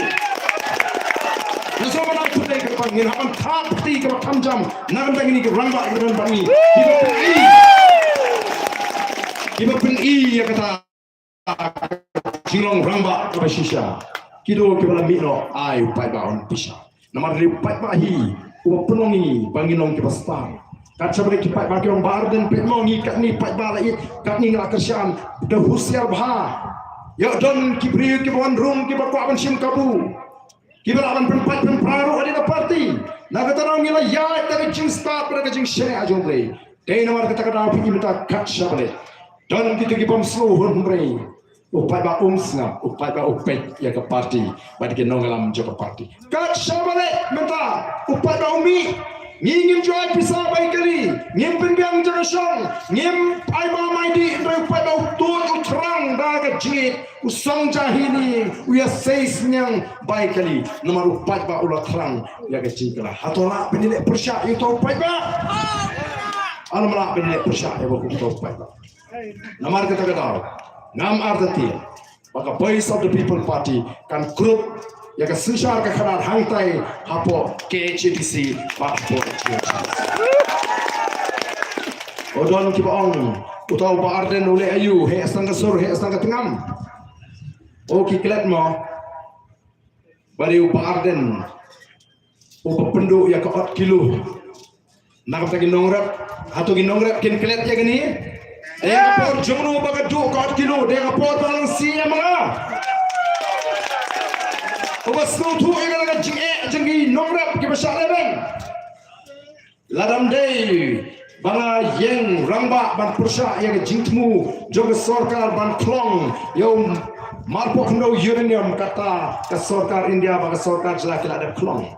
Nga sngewbha ban ai khublei kyrpang, ngin hap ban thap kti kaba kham jam na ka bynta kine ki rangbah kiba don bad ngi, kiba pyni, kiba pyni ïa kata jinglong rangbah kaba shisha. Kito kiba la mih noh, ai u paidbah un bishar. Namar u paidbah hi Uba pynlong ïa ngi ba ngin long kiba stad. Kat shaba ki paidbah ki ong Bah Ardent peit mo ngi katne paidbah la ïeit, katne ngi la kyrshan. Da husiar bha. Ïoh don ki briew kiba wan rung kiba kwah ban shim kabu. Kiba lah ban pynpait pynpra ruh ïa ka party. Na kata daw ngi la ïaid da ka jingstad bad da ka jingshaniah jong U Blei. Dei namar kata ka daw phi ïohi mynta kat shaba leit. Don kito ki bym sngewhun hynrei u paidbah um sngap, u paidbah u peit ïa ka party bad ki nongïalam jong ka party. Kat shaba leit mynta u paidbah u mih. Ngi ngim ju ai pisa bai kali, ngim pynbiang jaka shong, ngim ai bam ai dih, hynrei u paidbah u tuid u thrang da ka jingïeit, u song ja hi ni, u ïasei synñiang bai kali. Namar u paidbah u la thrang ïa ka jingkylla. Hato lah ban ïaleh pyrshah ïa uto u paidbah? Hato lah ban ïaleh pyrshah ïa uto u paidbah? Namar kata ka daw ngam artatien ba ka Voice of the People Party kan krup ïa ka synshar ka khadar hangtai hapoh K H A D C bad hapoh H A D C. O don kiba ong uto u Bah Ardent u leh aïu, heh tang ka sur, heh tang ka tngam. O ki klet mo. Ba dei u Bah Ardent uba pynduh ïa ka ot kilo. Na kata ki nongrep, hato ki nongrep kin klet ïa kane? Dei ka por jong no ba ka duh ka ot kilo, dei ka por ba lang C M nga. Uba sngewthuh ïa ka jingeh jong ki nongrep kiba shah lehbeiñ. Lada ym dei ba nga ïeng rangbah ban pyrshah ïa ka jingthmu jong ka sorkar ban khlong ïa u marpoh khyndew uranium, kata ka sorkar India bad ka sorkar jylla ki la dep khlong.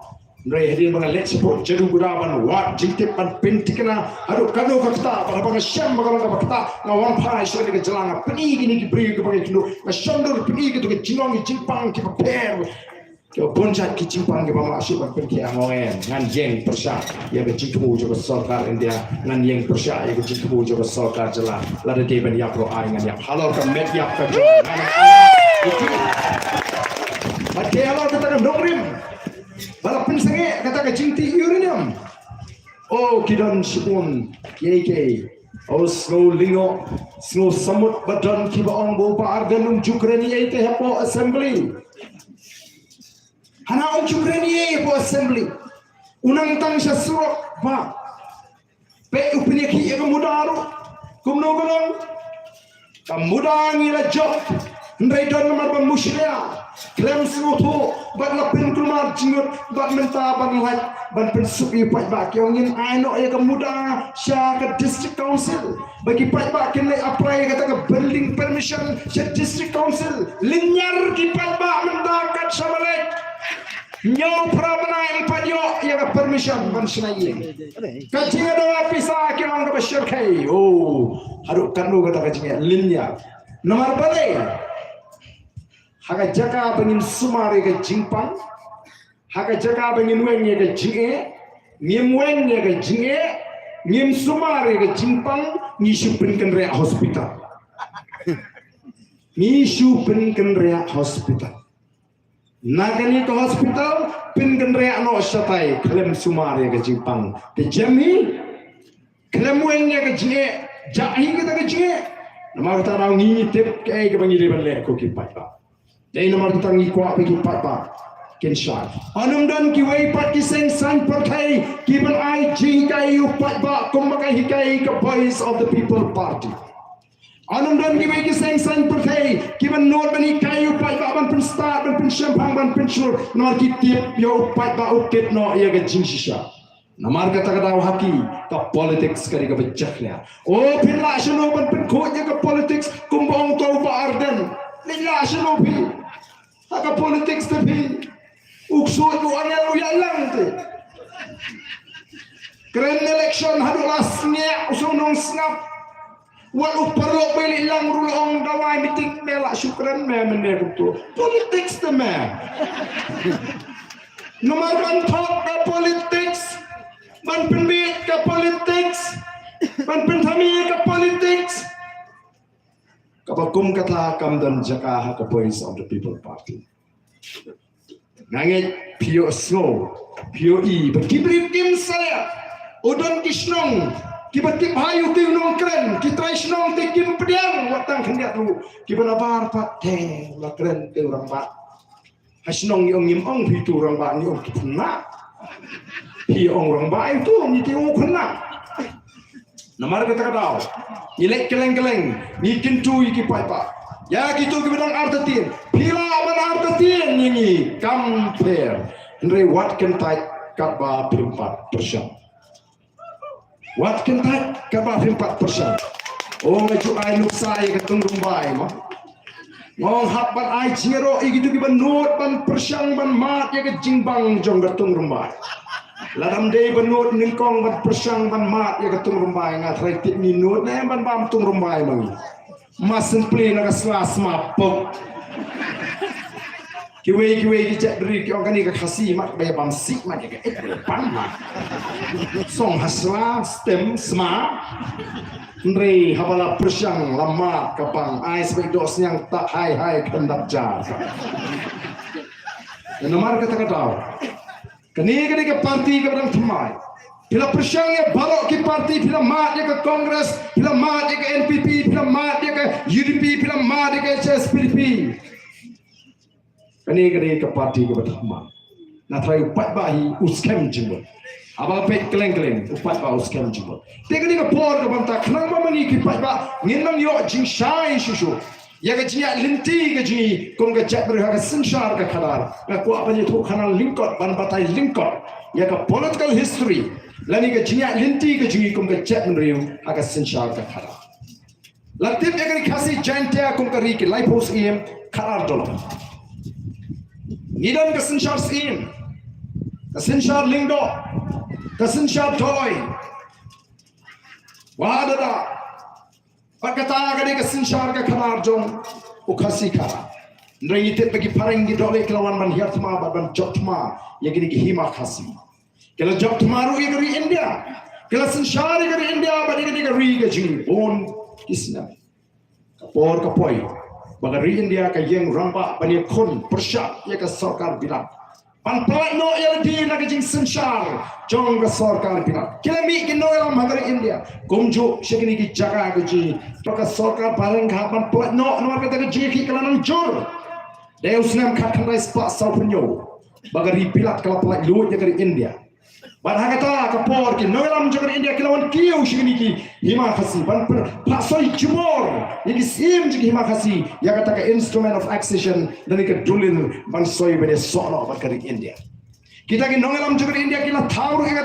Hynrei hadien ba nga leit shapoh Jaduguda ban wad jingtip ban pynthikna haduh kano ka kata, bad haba nga shem ba ka long kaba kata, nga wan phai sha kane ka jylla, nga pyni kine ki briew kiba nga ïakynduh, nga shon dur pyni kito ki jinglong ki jingpang kiba pher. Ki bun jait ki jingpang kiba nga la shu ban pynkhia, nga ong em, ngan ïeng pyrshah ïa ka jingthmu jong ka sorkar India, ngan ïeng pyrshah ïa ka jingthmu jong ka sorkar jylla. Lada dei ban ïap ruh ai ngan ïap halor ka met ïap ka jong nga. Bad te halor kata ka nongrim ba la pynsangeh, kata ka jingtih uranium. O ki don shibun kiei kiei. O sngew lyngngoh, sngew samut ba don kiba ong ba u Bah Ardent um ju kren ei ei te hapoh assembly. Hana um ju kren ei ei hapoh assembly. U nang tang sha surok ba. Peit u pynïakhih ïa ka muda ruh. Kumno ka long? Ka muda ngi la jop. Hynrei don namar ba mushlia, khlem sngewthuh bad la pynkulmar jingmut bad mynta ban lait ban pynsuk ïa u paidbah, ki ong ngin ai noh ïa ka muda sha ka district council. Ba ki paidbah kin leit apply ïa kata ka building permission sha district council. Lynñiar ki paidbah mynta kat shaba leit. Hynñiew phra bnai ym pat ïoh ïa ka permission ban shna ïing. Ka jingïada pisa ki ong kaba shyrkhei. Oh, haduh katno kata ka jingïada lynñiar. Namar balei? Ha ka jaka ba ngin sumar ïa ka jingpang, ha ka jaka ba ngin weng ïa ka jingeh, ngim weng ïa ka jingeh, ngim sumar ïa ka jingpang, ngi shu pynkynriah hospital. Ngi shu pynkynriah hospital. Na kane ka hospital, pynkynriah noh shatai, khlem sumar ïa ka jingpang. Te jem hi, khlem weng ïa ka jingeh, jah hi kata ka jingeh. Namar kata ngi ngi tip kaei kaba ngi dei ban leh ko ki paidbah. Dei namar kata ngi kwah ba ki paidbah kin shai. Yn ym don kiwei pat ki seng saiñ pyrthei kiban ai jinghikai ïa u paidbah kumba ka hikai ka Voice of the People Party. Yn ym don kiwei ki seng saiñ pyrthei kiban nud ban hikai ïa u paidbah ban pynstad, ban pynshemphang, ban pynshur, namar ki tip ïa u paidbah u tip noh ïa ka jingshisha. Namar kata ka daw ha ki ka politics ka dei kaba jakhlia. O phin lah shano ban pynkhuid ïa ka politics kumba ong uto u Bah Ardent? Leit lah shano phi ha ka politics te phi? U ksuid u angel u ïalang te. Kren election haduh la sniah u sngewnongsngap. Wat u paralok ba leit lang ruh la ong dawai meeting, me lah shu kren me mynne kumto. Politics te me. Namar ban thok ka politics, ban pynbeit ka politics, ban pynthame ka politics. Kaba kum kata kam don jaka ha ka Voice of the People Party. Nga ngeit phi ïohsngew, phi ïohi ba ki briew kim salia. U don ki shnong kiba tip ha ïa uto u nongkren, ki trai shnong te kim pdiang wat tang khyndiat ruh, kiba nabar pat te la kren te u rangbah. Ha shnong ngi ong ngim ong phi uto u rangbah, ngi ong ki pynah. Phi ong rangbah ïa uto, ngi te u khynnah. Namar kata ka daw ngi leh kylleng kylleng, ngi kyntu ïa ki paidbah. Ïa kito kiba dang artatien, phi lah ban artatien ïa ngi, kam pher. Hynrei wat kyntait katba phim pat pyrshang. Wat kyntait katba phim pat pyrshang. O, nga ju ai nuksa ïa ka Tung Rymbai mo. Nga ong hap ban ai jingïaroh ïa kito kiba nud ban pyrshang ban mad ïa ka jingbang jong ka Tung Rymbai. Lada ym dei ba nud nyngkong ban pyrshang ban mad ïa ka Tung Rymbai, nga tharai tip ngi nud ne ban bam Tung Rymbai ma ngi. Ma sngewpli na ka sla sma pok. Kiwei kiwei ki jaitbynriew ki ong kane ka Khasi mat ba ïa bam sih mat ïa ka eh ba ïa bam mat. Song ha sla stem sma. Hynrei haba la pyrshang la mad ka bang, ai sbek doh sniang ta hai hai khyndap jar. Namar kata ka daw kane ka dei ka parti kaba dang thymmai. Phi la pyrshang ïa baroh ki parti, phi la mad ïa ka Congress, phi la mad ïa ka N P P, phi la mad ïa ka U D P, phi la mad ïa ka H S P D P. Kane ka dei ka parti kaba thymmai. Nga tharai u paidbah hi u skhem jingmut. Haba peit kylleng kylleng u paidbah u skhem jingmut. Te kane ka por kaba mynta khnang ba ma ngi ki paidbah ngin nang ïoh jingshai shuh shuh ïa ka jingïaid lynti ka jong ngi kum ka jaitbynriew ha ka synshar ka khadar. Nga kwah ban ïathuh khana lyngkot, ban batai lyngkot ïa ka political history lane ka jingïaid lynti ka jong ngi kum ka jaitbynriew ha ka synshar ka khadar. La tip ïa ka ri Khasi Jaintia kum ka ri ki laiphew syiem khadar dolop. Ngi don ka synshar syiem, ka synshar Lyngdoh, ka synshar Dolloi, Wahadada. Bad kata ka dei ka synshar ka khadar jong u Khasi khadar. Hynrei ngi tip ba ki phareng ki dohlieh ki la wan ban hiar thma bad ban jop thma ïa kine ki hima Khasi. Ki la jop thma ruh ïa ka ri India. Ki la synshar ïa ka ri India bad ïa kane ka ri ka jong ngi bun ki snem. Ka por ka poi ba ka ri India ka ïeng rangbah ban ïakhun pyrshah ïa ka sorkar bilat ban pyllait noh ïa lade na ka jingsynshar jong ka sorkar bilat. Ki la mih ki nongïalam ha ka ri India kumjuh sha kine ki jaka ka jong ngi. Ka sorkar phareng ka hap ban pyllait noh namar kata ka jingïakhih ka la nang jur. Dei u snem khatkhyndai spah sawphew hynñiew ba ka ri bilat ka la pyllait lut ïa ka ri India. Bad ha kata ka por ki nongïalam jong ka ri India ki la wan kiew sha kine ki hima Khasi ban pynpaw soi jubor ïa ki syiem jong ki hima Khasi ïa kata ka Instrument of Accession lane ka dulil ban soi ban ïasoh noh bad ka ri India. Kita ki nongïalam jong ka ri India ki la thaw ruh ïa kata